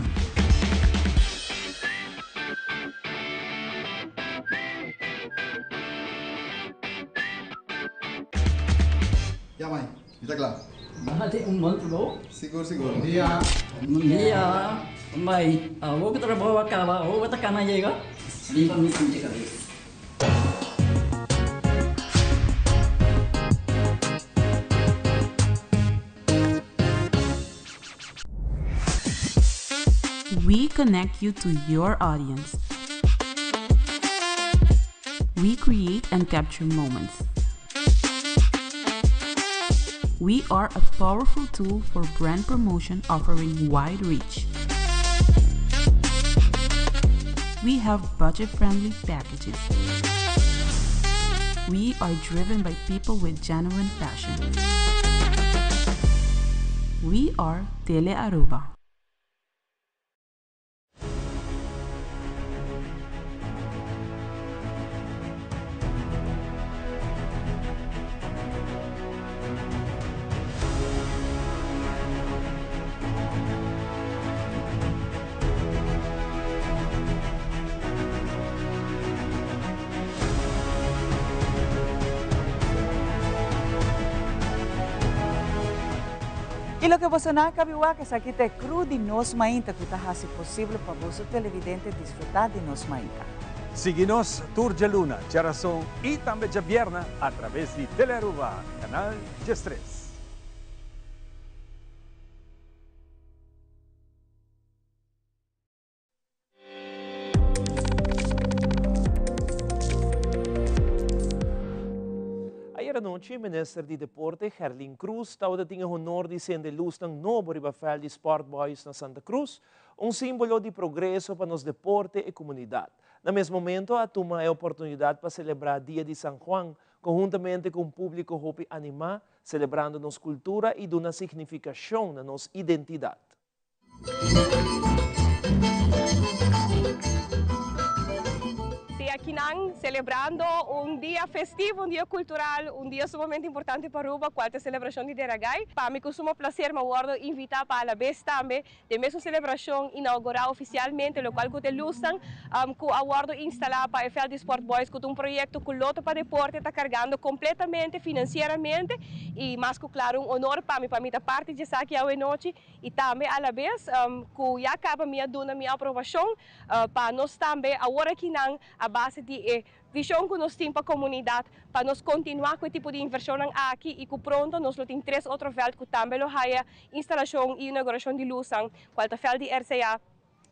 Speaker 24: Ya mai, mi ta kla.
Speaker 23: Bo hasi un bon trabou.
Speaker 24: Sigur, sigur.
Speaker 23: Bon dia. Bon dia. Mai, awor ku trabou a kaba, awor bo ta kana yega? Limpa mi pinche kabes.
Speaker 15: We connect you to your audience. We create and capture moments. We are a powerful tool for brand promotion offering wide reach. We have budget-friendly packages. We are driven by people with genuine passion. We are Tele Aruba.
Speaker 1: Y loke boso nan a cabi wak esaki ta e crew di Nos Mainta cu ta haci posible pa boso televidente disfruta di Nos Mainta.
Speaker 2: Sigui nos tur djaluna, djarason y tambe djabierna a traves di Telearuba, canal 13.
Speaker 4: Ayer anochi Minister di Deporte Gerlin Cruz tabata tin e honor di sende lusnan nobo riba veld di Sport Boys na Santa Cruz, un simbolo di progreso pa nos deporte y comunidad. Na mes momento a tuma e oportunidad pa celebra Dia di San Juan conhuntamente cu un publico hopi anima, celebrando nos cultura y duna significacion na nos identidad.
Speaker 25: Si aki
Speaker 3: akinan celebrando un dia festivo, un dia cultural, un dia sumamente importante pa Aruba, cual ta e celebracion di Deragai. Pa mi cu sumo placer mi a wordo invita pa alabes tambe den mesun celebracion inaugura oficialmente locual cu ta e luznan cu a wordo instala pa e veld di Sport Boys cu ta un proyecto cu Lotto pa Deporte ta cargando completamente financieramente y mas cu claro un honor pa mi pa mi ta parti di esaki awe nochi y tambe alabes cu ya caba mi a duna mi aprobacion pa nos tambe awor akinan a base di e vision cu nos tin pa comunidad pa nos continua cu e tipo di inversionnan aki y cu pronto nos lo tin tres otro veld cu tambe lo haya instalacion y inauguracion di luznan cual ta veld di RCA,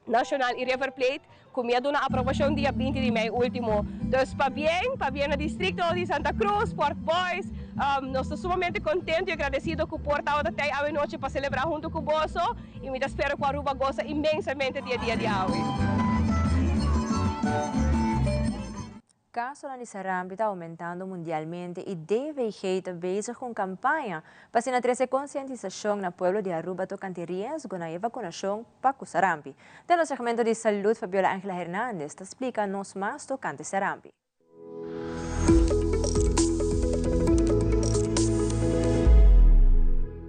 Speaker 3: Nacional y River Plate cu mi a duna aprobacion dia 20 di mei ultimo. Dus pabien, pabien na districto di Santa Cruz, Sport Boys, nos ta sumamente contento y agradecido cu por tabata tey awe nochi pa celebra hunto cu boso. Y mi ta spera cu Aruba goza inmensamente di e dia di awe.
Speaker 5: Casonan di sarampi ta aumentando mundialmente y DVG ta bezig cu un campaña pa asina trece concientisacion na pueblo di Aruba tocante riesgonan y vacunacion pa cu sarampi. Den nos segmento di salud Fabiola Angela Hernandez ta splica nos mas tocante sarampi.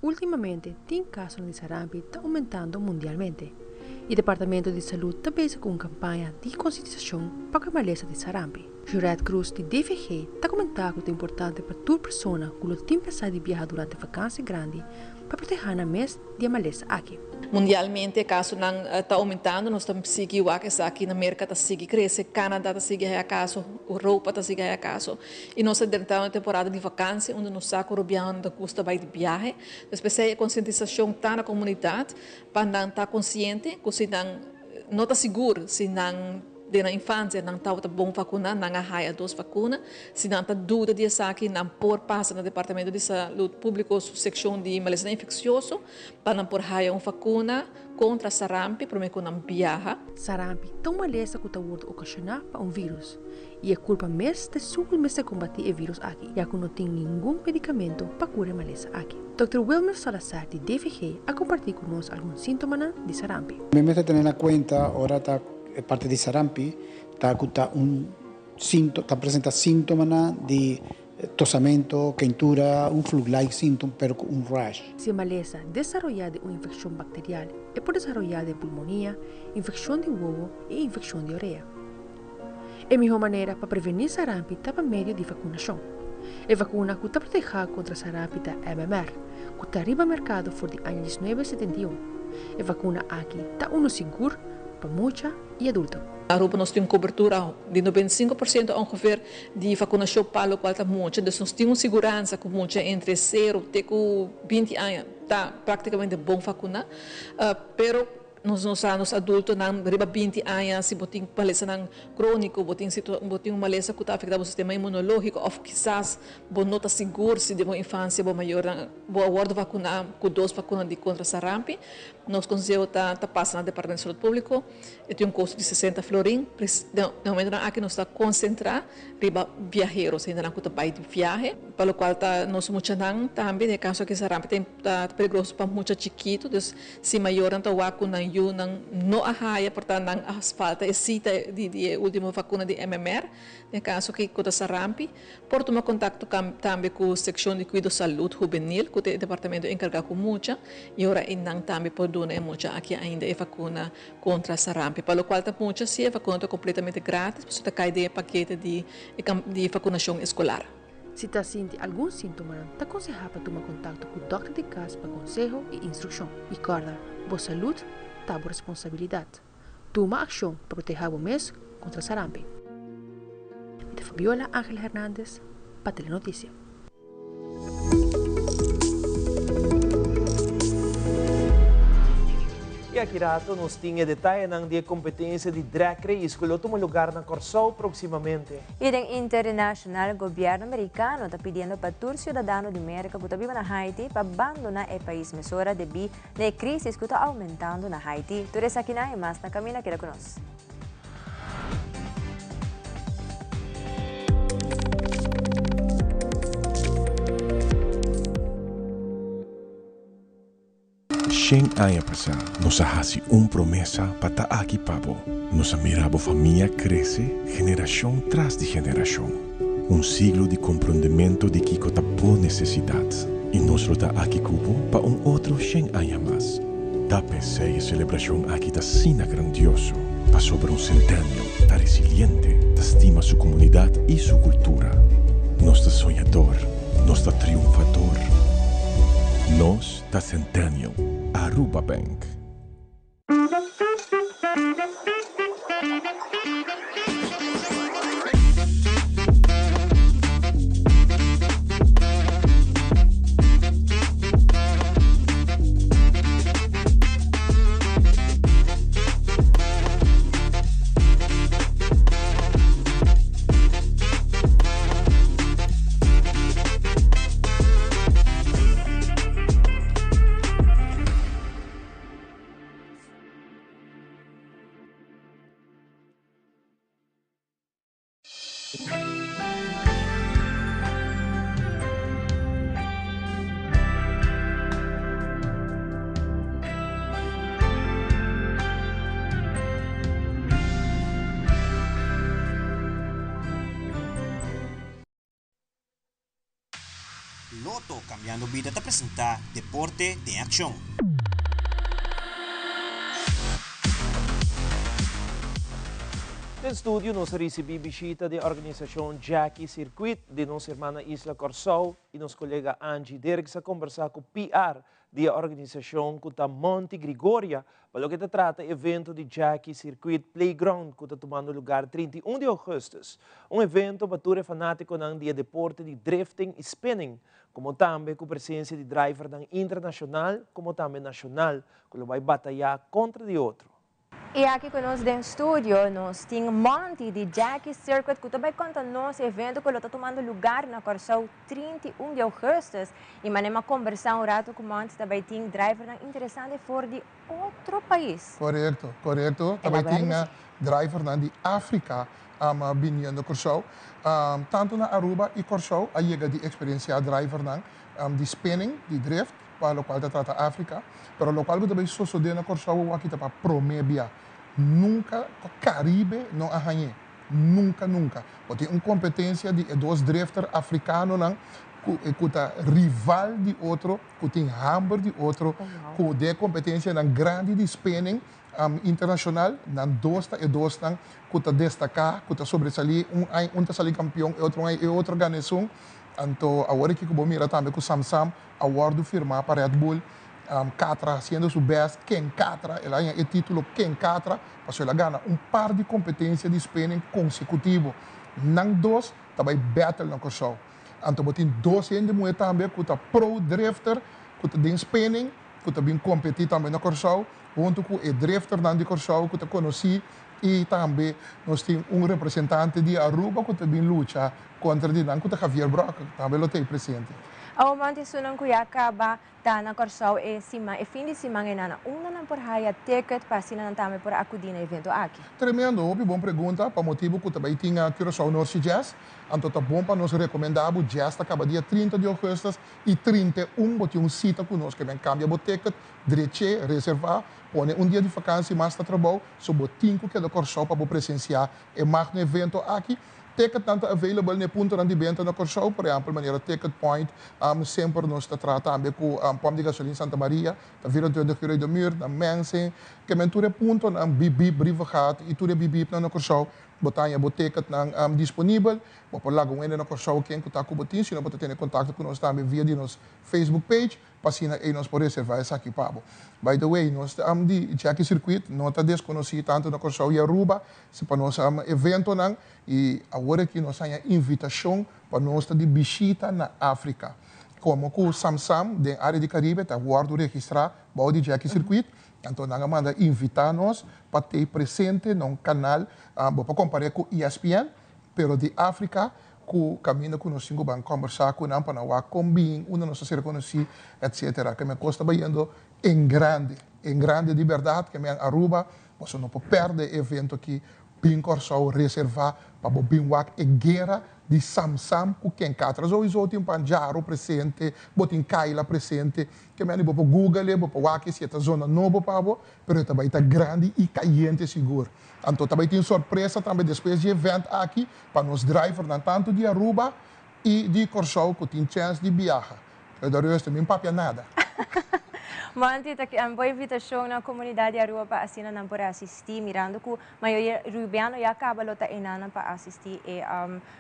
Speaker 7: Ultimamente tin kasonan di sarampi ta oumentando mundialmente i Departamento di Salud ta bezig ku un kampaña di konsientisashon pa ku e malesa di sarampi. Jurette Cruz di DVG ta komentá ku ta importante pa tur persona ku lo tin pensá di biaha durante vakansi grandi pa protehá nan mes di e malesa aki.
Speaker 8: Mundialmente e kasonan ta oumentando, nos ta sigui wak esaki na Merka ta sigui krese, Canada ta sigui haya kaso, Europa ta sigui haya kaso i nos ta drenta un temporada di vakansi unda nos sa ku rubianonan ta gusta bai di biahe. Pues p'esei e konsientisashon ta na komunidat pa nan ta konsiente ku si nan no ta sigur si nan Den nan infansia nan tabata bon vakuna, nan a haya dos vakuna. Si nan ta duda di esaki, nan por pasa na Departamento di Salud Publico su sekshon di malesanan infeksioso pa nan por haya un vakuna kontra sarampi prome ku nan biaha.
Speaker 7: Sarampi ta un malesa ku ta wordu okashoná pa un vírus i e kulpa mes ta esun ku mester kombatí e vírus aki ya ku no tin ningun medikamento pa kura e malesa aki. Dòkter Wilmer Salazar di DVG a kompartí ku nos algun síntomanan di sarampi.
Speaker 10: Mi mester tene na kuenta ora ta E parti di sarampi ta ku ta un sinto ta presenta sintomanan di tosamento, keintura, un flu-like sintom pero ku un rash.
Speaker 7: Si e malesa desaroyá den un infekshon bakterial, e por desaroyá den pulmonia, infekshon di wowo i infekshon di orea. E mihó manera pa prevení sarampi ta pa medio di vakunashon. E vakuna ku ta protehá kontra sarampi ta MMR, ku ta riba merkado for di aña 1971. E vakuna aki ta unu sigur pa mucha i adulto.
Speaker 8: Aruba nos tin un cobertura di 95% ongeveer di vacunacion pa locual ta mucha, dus nos tin un siguransa cu mucha entre cero te cu 20 aña ta practicamente bon vacuna, pero nos no sa nos adultonan riba 20 aña si bo tin malesanan cronico, bo tin bo tin un malesa cu ta afecta bo sistema inmunologico of kisas bo no ta sigur si den bo infancia bo mayornan bo a wordo vacuna cu dos vacuna di contra sarampi. Nos konseho ta ta pasa na Departamento di Salud Públiko. E tin un kosto di 60 florin. Den e momentonan aki nos ta konsentrá riba biaheros, hendenan ku ta bai di viahe, pa lokual ta nos muchanan tambe. Den e kaso aki sarampi ta ta peligroso pa mucha chikitu. Dus si mayornan ta wak ku nan yunan no a haya, por ta nan a falta e sita di di e último vakuna di MMR, den e kaso aki ku ta sarampi, Por tuma kontakto tambe ku Sekshon di Kuido Salud Hubenil, ku ta e departamento enkargá ku mucha, i ora einan tambe por duna e mucha aki ainda e vakuna kontra sarampi. Pa lokual ta mucha, si e vakuna ta kompletamente gratis, pasobra ta kai den e pakete di di vakunashon eskolar.
Speaker 7: Si ta sinti algun síntomanan, ta konsehá pa tuma kontakto ku dòkter di kas pa konseho i instrukshon. I kòrda, bo salud ta bo responsabilidat. Tuma akshon pa protehá bo mes kontra sarampi. Mi ta Fabiola Angel Hernandez pa Telenoticia.
Speaker 4: I aki rato nos tin e detayenan di e kompetensia di Drag Race ku lo tuma lugar na Kòrsou próksimamente.
Speaker 5: I den internashonal, gobièrnu merikano ta pidiendo pa tur siudadano di Merka ku ta biba na Haiti pa bandoná e pais mesora debí Na e crisis cu ta aumentando na Haiti. Tur esakinan y mas na camina keda cu nos.
Speaker 11: Shen aña pasá nos a hasi un promesa pa ta aki pa bo. Nos a mira bo famia krese generashon tras di generashon. Un siglo di komprondementu di kiko ta bo nesesidat. I nos lo ta aki ku bo pa un otro shen aña mas. Ta p'esei e selebrashon aki ta asina grandioso, pasobra un Centennial ta resiliente, ta stima su komunidat i su kultura. Nos ta soñador, nos ta triunfador. Nos ta Centennial. Aruba Bank.
Speaker 12: Lotto Cambiando Bida ta presenta Deporte den Accion.
Speaker 4: Den studio nos a ricibi bishita di organisacion Jackie Circuit di nos hermana isla Corsou y nos colega Angie Dirks a conversa cu PR di e organisacion cu ta Monty Grigoria pa loke ta trata e evento di Jackie Circuit Playground cu ta tumando lugar 31 di augustus. Un evento pa tur e fanaticonan di e deporte di drifting y spinning, como tambe cu presencia di drivernan internacional como tambe nacional cu lo bay bataya contra di otro.
Speaker 5: Y aki cu nos den studio nos tin Monty di Jackie Circuit cu ta bay conta nos e evento cu lo ta tumando lugar na Corsou 31 di augustus. Y manera mi a conversa un rato cu Monty ta bay tin drivernan interesante for di otro pais.
Speaker 13: Corecto, corecto. Ta bay tin drivernan di Africa biniendo Corsou. Tanto na Aruba y Corsou a yega di experiencia drivernan di spinning, di drift. Pa lokual ta trata Afrika, pero lokual ku ta bai sosodé na Kòrsou awor aki ta pa promé bia. Nunka Karibe no a hañ'é. Nunka, nunka. Bo tin un kompetensia di e dos drifter afrikanonan ku ku ta rival di otro, ku tin hamber di otro, ku den e kompetensianan grandi di spinning internashonal, nan dos ta e dosnan ku ta destaká, ku ta sobresalí. Un aña un ta sali kampion, e otro aña e otro gana esun. Anto awor aki ku bo mira tambe ku Sam Sam a wòrdu firmá pa Red Bull, Catra hasiendo su bèst, Ken Catra, el a haña e título Ken Catra, pasobra el a gana un par di kompetensia di spinning konsekutivo. Nan dos ta bai battle na Kòrsou. Anto bo tin dos hende muhé tambe ku ta pro drifter, ku ta den spinning, ku ta bin kompetí tambe na Kòrsou, huntu ku e drifternan di Kòrsou ku ta konosí i tambe nos tin un representante di Aruba ku ta bin lucha kontra di nan ku ta Javier Brock, tambe lo ta ei presente.
Speaker 5: Awor manti esunnan ku ya kaba ta na Kòrsou e siman e fin di siman ei nan unda nan por haya ticket pa asina nan tambe por akudí na evento aki?
Speaker 13: Tremendo, hopi bon pregunta, pa motibu ku ta bai tin Curaçao North Sea Jazz, anto ta bon pa nos rekomendá bo, Jazz ta kaba dia 30 di ougùstus i 31 bo tin un sita ku nos, ke men kambia bo ticket, drech'é, reservá, pone un dia di fakansi mas ta trabou, so bo tin ku keda Kòrsou pa bo presensiá e magno evento aki. Ticketnan ta available na e puntonan di benta na Kòrsou, por ehèmpel manera Ticket Point, semper nos ta traha tambe ku Pòmp di Gasolin Santa Maria, ta 24 uur uit de muur, na Mensing, ke men tur e puntonan, Bip Bip, Brievengat i tur e Bip Bipnan na Kòrsou, bo ta haña bo ticketnan disponibel. Bo por laga un hende na Kòrsou ken ku ta ku bo tin, si no bo ta tene kontakto ku nos tambe via di nos Facebook page. Pa asina ei nos por reservá esaki pa bo. By the way, nos di Jackie Circuit no ta deskonosí tantu na Kòrsou i Aruba, si pa nos eventonan i awor aki nos haña invitashon pa nos ta di bishita na Afrika. Komo ku Sam Sam den área di Karibe ta wòrdu registrá bou di Jackie Circuit, anto nan a manda invitá nos pa tei presente na un kanal, bo por kompar'é ku ESPN, pero di Afrika, ku kaminda ku nos tin ku ban kòmbersá ku nan pa nan wak kon bin, unda nos ta ser konosí, etsetera. Ke men kos ta bayendo en grande, en grande di bèrdat, ke men Aruba, boso no por pèrdè e evento aki. Bin Kòrsou reservá pa bo bin wak e guera di Sam Sam ku Ken Katra. Souiso tin Panjaro presente, bo tin Kayla presente. Ke mende bo por google e, bo por wak e si e ta zona nobo pa bo, pero e ta bai ta grandi i kayente sigur. Anto ta bai tin sorpresa tambe despues di e event aki pa nos drivernan tantu di Aruba i di Kòrsou ku tin chèns di biaha. Pero Ruster, mi papia nada.
Speaker 5: Monty, ta un bo invitashon na komunidat di Aruba pa asina nan por asistí, mirando ku mayoria Rubiano ya kaba lo ta enanan pa asistí e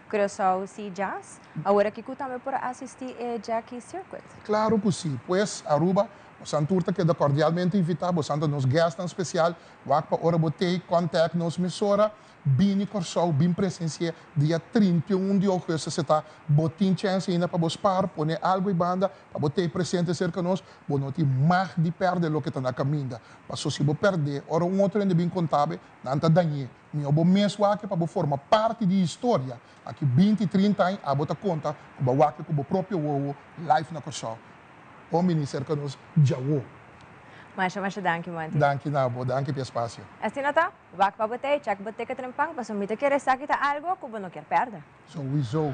Speaker 5: Curaçao Sea Jazz. Awor aki ku tambe por asistí e Jackie Circuit.
Speaker 13: Klaro ku sí. Pues, Aruba, bosan tur ta keda kordialmente invitá. Bosan ta nos guestnan spesial. Wak pa ora bo tei, contact nos mesora. Bini Kòrsou, bin presensi'é dia 31 di ougùstus e ta. Bo tin chèns ainda pa bo spar, pone algu ei banda pa bo tei presente serka nos. Bo no tin mag di pèrdè loke ta na kaminda. Paso si bo pèrdè, ora un otro hende bin konta bo, nan ta dañ'é. Mihó bo mes wak pa bo forma parti di historia. Aki binti, trinta aña abo ta konta ku bo a wak ku bo propio wowo live na Kòrsou. Bon bini serka nos djawo.
Speaker 5: Masha masha danki Monty.
Speaker 13: Danki na bo, danki p'e espasio.
Speaker 5: Asina ta. Wak pa bo tei, check bo ticket trempan, pasobra mi ta kere esaki ta algo ku bo no kier pèrdè.
Speaker 13: Souiso.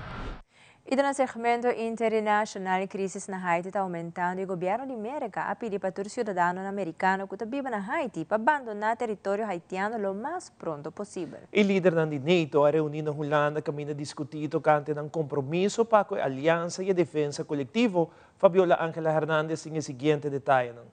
Speaker 5: I den e segmento internashonal, krisis na Haiti ta oumentando i gobièrnu di Merka a pidi pa tur siudadanonan merikano ku ta biba na Haiti pa bandoná teritorio haitiano lo mas pronto posibel.
Speaker 4: E lidernan di NATO a reuní na Hulanda kaminda diskutí tokante nan kompromiso pa ku e aliansa i e defensa kolektivo. Fabiola Angela Hernandez tin e siguiente detayenan.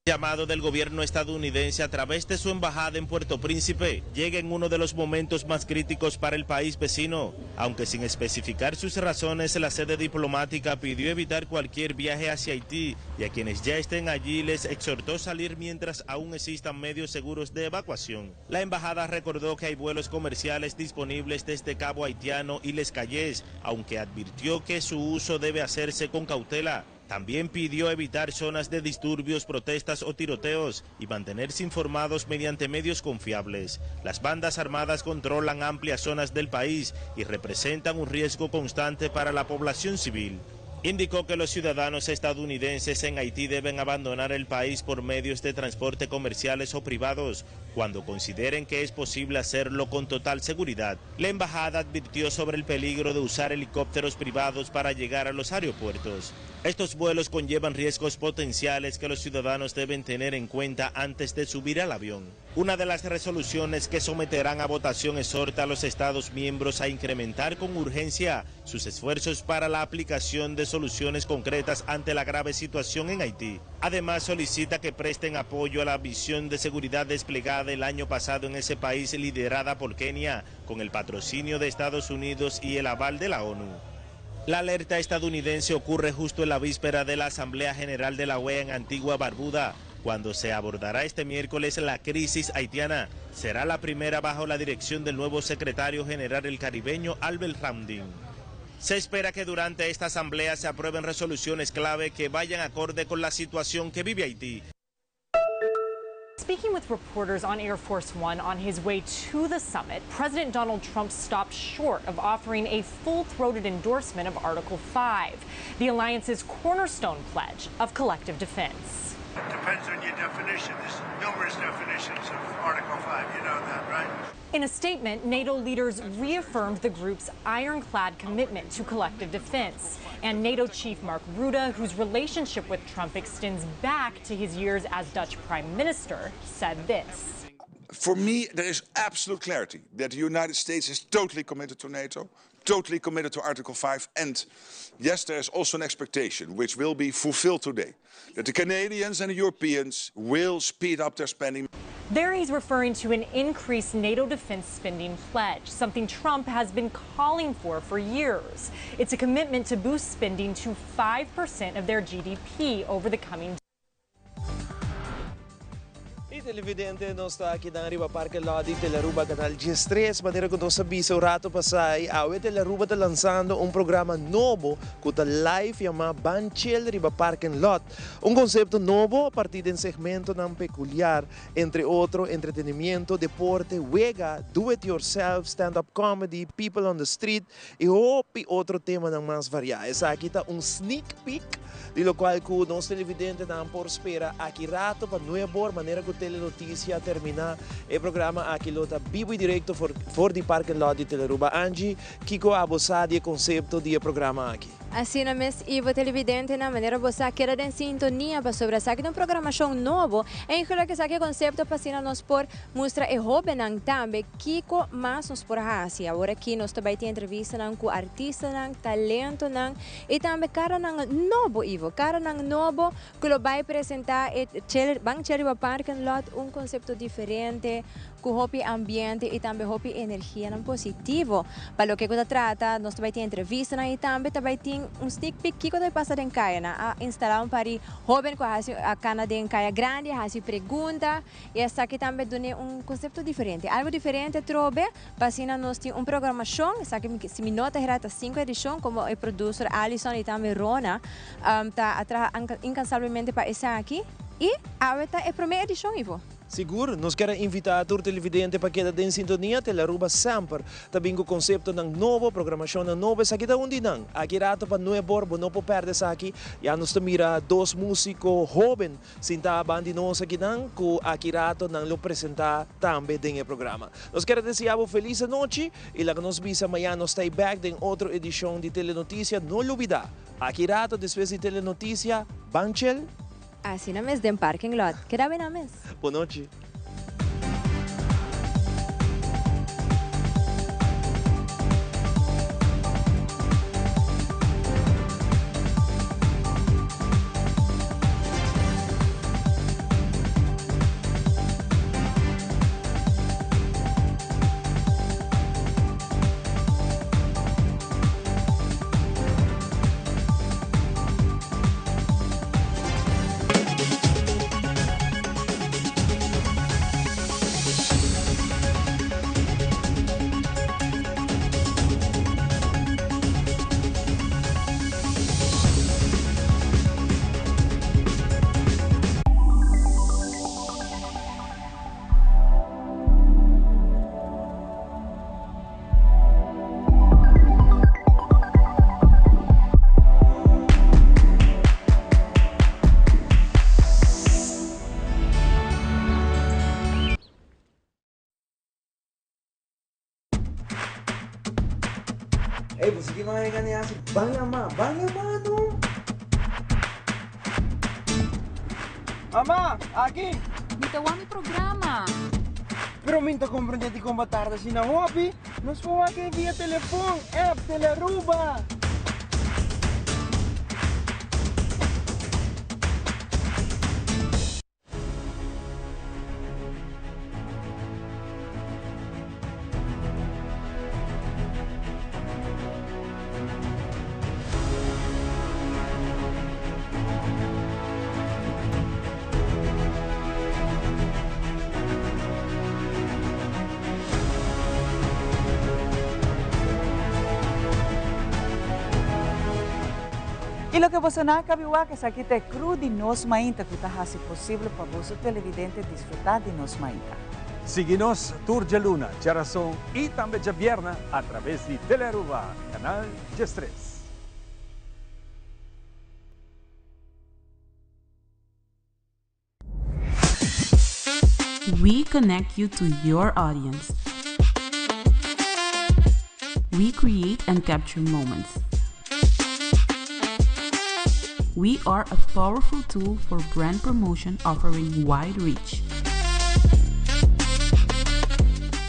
Speaker 14: Llamado del gobierno estadounidense a través de su embajada en Puerto Príncipe llega en uno de los momentos más críticos para el país vecino. Aunque sin especificar sus razones, la sede diplomática pidió evitar cualquier viaje hacia Haití y a quienes ya estén allí les exhortó salir mientras aún existan medios seguros de evacuación. La embajada recordó que hay vuelos comerciales disponibles desde Cabo Haitiano y Les Cayes, aunque advirtió que su uso debe hacerse con cautela. También pidió evitar zonas de disturbios, protestas o tiroteos y mantenerse informados mediante medios confiables. Las bandas armadas controlan amplias zonas del país y representan un riesgo constante para la población civil. Indicó que los ciudadanos estadounidenses en Haití deben abandonar el país por medios de transporte comerciales o privados cuando consideren que es posible hacerlo con total seguridad. La embajada advirtió sobre el peligro de usar helicópteros privados para llegar a los aeropuertos. Estos vuelos conllevan riesgos potenciales que los ciudadanos deben tener en cuenta antes de subir al avión. Una de las resoluciones que someterán a votación exhorta a los Estados miembros a incrementar con urgencia sus esfuerzos para la aplicación de soluciones concretas ante la grave situación en Haití. Además, solicita que presten apoyo a la visión de seguridad desplegada el año pasado en ese país liderada por Kenia, con el patrocinio de Estados Unidos y el aval de la ONU. La alerta estadounidense ocurre justo en la víspera de la Asamblea General de la OEA en Antigua Barbuda, cuando se abordará este miércoles la crisis haitiana. Será la primera bajo la dirección del nuevo secretario general el caribeño Albert Ramdin. Se espera que durante esta asamblea se aprueben resoluciones clave que vayan acorde con la situación que vive Haití.
Speaker 16: Speaking with reporters on Air Force One on his way to the summit, President Donald Trump stopped short of offering a full throated endorsement of Article 5, the alliance's cornerstone pledge of collective defense.
Speaker 17: It depends on your definition. There's numerous definitions of Article 5. You know that, right?
Speaker 16: In a statement, NATO leaders reaffirmed the group's ironclad commitment to collective defense. And NATO chief Mark Rutte, whose relationship with Trump extends back to his years as Dutch prime minister, said this.
Speaker 18: For me, there is absolute clarity that the United States is totally committed to NATO, totally committed to Article 5. And yes, there is also an expectation, which will be fulfilled today, that the Canadians and the Europeans will speed up their spending.
Speaker 16: There he's referring to an increased NATO defense spending pledge, something Trump has been calling for for years. It's a commitment to boost spending to 5% of their GDP over the coming
Speaker 4: E Y televidente, nos ta aki dan riba Parke Lot di Telearuba Canal 13, manera cu nos a bisa un rato pasa y awe Telearuba ta lanzando un programa nobo cu ta live yama Ban Chill riba Parken Lot. Un concepto nobo a parti den segmentonan peculiar, entre otro entretenimiento, deporte, wega, do it yourself, stand up comedy, people on the street y hopi otro temanan mas varia. Esaki ta un sneak peek di locual cu nos televidentenan por spera aki rato pa nuebor manera cu Telenoticia a termina. E programa aki lo ta bibo y directo for di parking lot di Telearuba. Angie, kico abo sa di e concepto di e programa aki?
Speaker 5: Asina mes Ivo televidentenan, manera bo sa keda den sintonia pasobra esaki ta un programacion nobo en geluk esaki e concepto pa asina nos por mustra e hobennan tambe kico mas nos por haci. Awor aki nos ta bay tin entrevistanan cu artistanan, talentonan y tambe caranan nobo Ivo, caranan nobo cu lo bay presenta e Ban Cherry Riba Parking Lot un concepto diferente Ku hopi ambiente i tambe hopi energianan positivo. Pa loke ku ta trata, nos ta bai tin entrevistanan i tambe ta bai tin un sneak peek kiko ta bai pasa den kayanan. A instalá un par di hóben ku a hasi a kana den kaya grandi, a hasi pregunta i esaki tambe dun'é un konsepto diferente. Algu diferente atrobe pa asina nos tin un programashon, esaki si mi no ta hera ta sinku edishon komo e producer Alison i tambe Rona ta a traha inkansablemente pa esaki i awe ta e promé edishon Ivo.
Speaker 4: Sigur, nos kier a invita tur televidente pa keda den sintonia. Telearuba semper ta bin cu conceptonan nobo, programacionnan nobo. Esaki ta un di nan. Aki rato pa nuebor bo no por perde esaki. Ya nos ta mira dos musico hoben sinta ban di nos akinan cu aki rato nan lo presenta tambe den e programa. Nos kier a desea bo feliz anochi y laga nos bisa mañana nos ta back den otro edicion di Telenoticia. No lubida, aki rato despues di Telenoticia, ban chel.
Speaker 5: Asina mes den parking lot. Keda bena mes.
Speaker 4: Bon nochi.
Speaker 6: Ey, bo sigui manga gane hasi ban lama, ban lama no. Mama, aki!
Speaker 15: Mi ta wak mi programa.
Speaker 6: Pero mi ta comprende di con bo tarda asina hopi. Nos por wak e via telefon, app, Telearuba.
Speaker 1: Y loke boso nan a cabi wak esaki ta e crew di Nos Mainta cu ta haci posible pa boso televidente disfruta di Nos Mainta.
Speaker 2: Sigui nos tur djaluna, djarason y tambe djabierna a traves di Telearuba, Canal 13.
Speaker 15: We connect you to your audience. We create and capture moments. We are a powerful tool for brand promotion offering wide reach.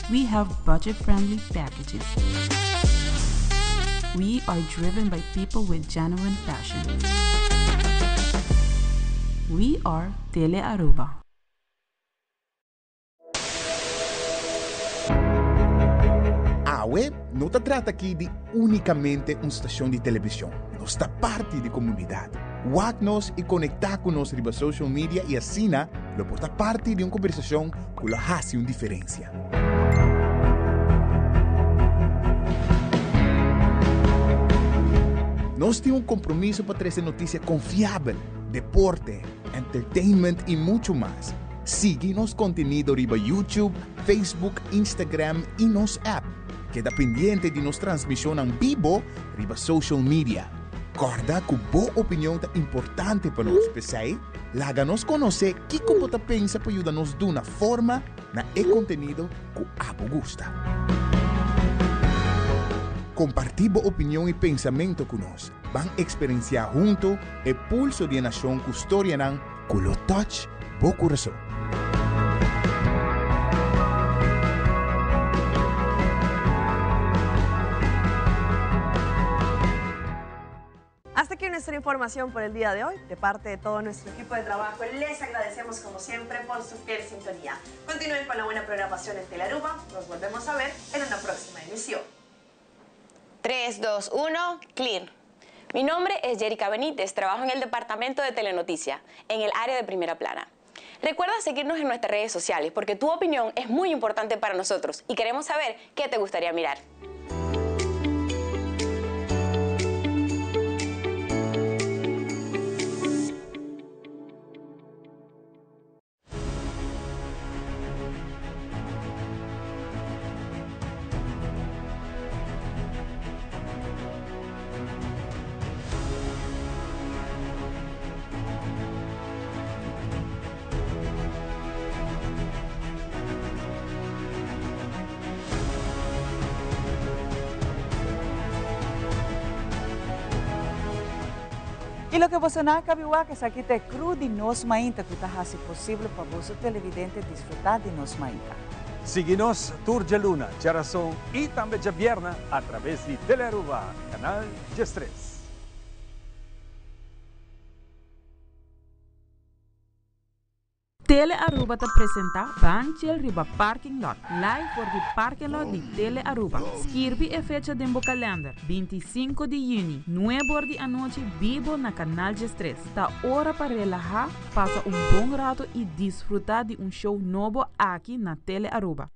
Speaker 15: We have budget-friendly packages. We are driven by people with genuine passion. We are Tele Aruba.
Speaker 9: Awe no ta trata aki di únikamente un stashon di televishon. Nos ta parti di komunidat. Wak nos i konektá ku nos riba social media i asina lo por ta parti di un kombersashon ku lo hasi un diferensia. Nos tin un kompromiso pa trese notisia konfiabel, deporte, entertainment i muchu mas. Sigui nos kontenido riba YouTube, Facebook, Instagram i nos app. Keda pendiente di nos transmishonnan bibo riba social media. Kòrda ku bo opinion ta importante pa nos, p'esei laga nos konosé kiko bo ta pensa pa yuda nos duna forma na e kontenido ku abo gusta. Kompartí bo opinion i pensamentu ku nos. Ban eksperensiá huntu e pulso di e nashon ku storianan ku lo touch bo kurason.
Speaker 19: Hasta aquí nuestra información por el día de hoy. De parte de todo nuestro equipo de trabajo, les agradecemos como siempre por su fiel sintonía. Continúen con la buena programación en Telaruba. Nos volvemos a ver en una próxima emisión.
Speaker 3: 3, 2, 1, clear. Mi nombre es Jerica Benítez, trabajo en el departamento de Telenoticia, en el área de primera plana. Recuerda seguirnos en nuestras redes sociales porque tu opinión es muy importante para nosotros y queremos saber qué te gustaría mirar.
Speaker 1: I loke boso nan a kabi wak esaki ta e crew di Nos Mainta ku ta hasi posible pa boso televidente disfrutá di Nos Mainta.
Speaker 2: Sigui nos tur djaluna, djarason i tambe djabierna a traves di Telearuba, Canal 13.
Speaker 15: Tele Aruba ta presenta Ban Chill riba Parking Lot, live for di Parking Lot di Tele Aruba. Skirbi e fecha den bo kalender, 25 di juni, 9 or di anochi bibo na Canal 13. Ta ora pa relaha, pasa un bon rato y disfruta di un show nobo aki na Tele Aruba.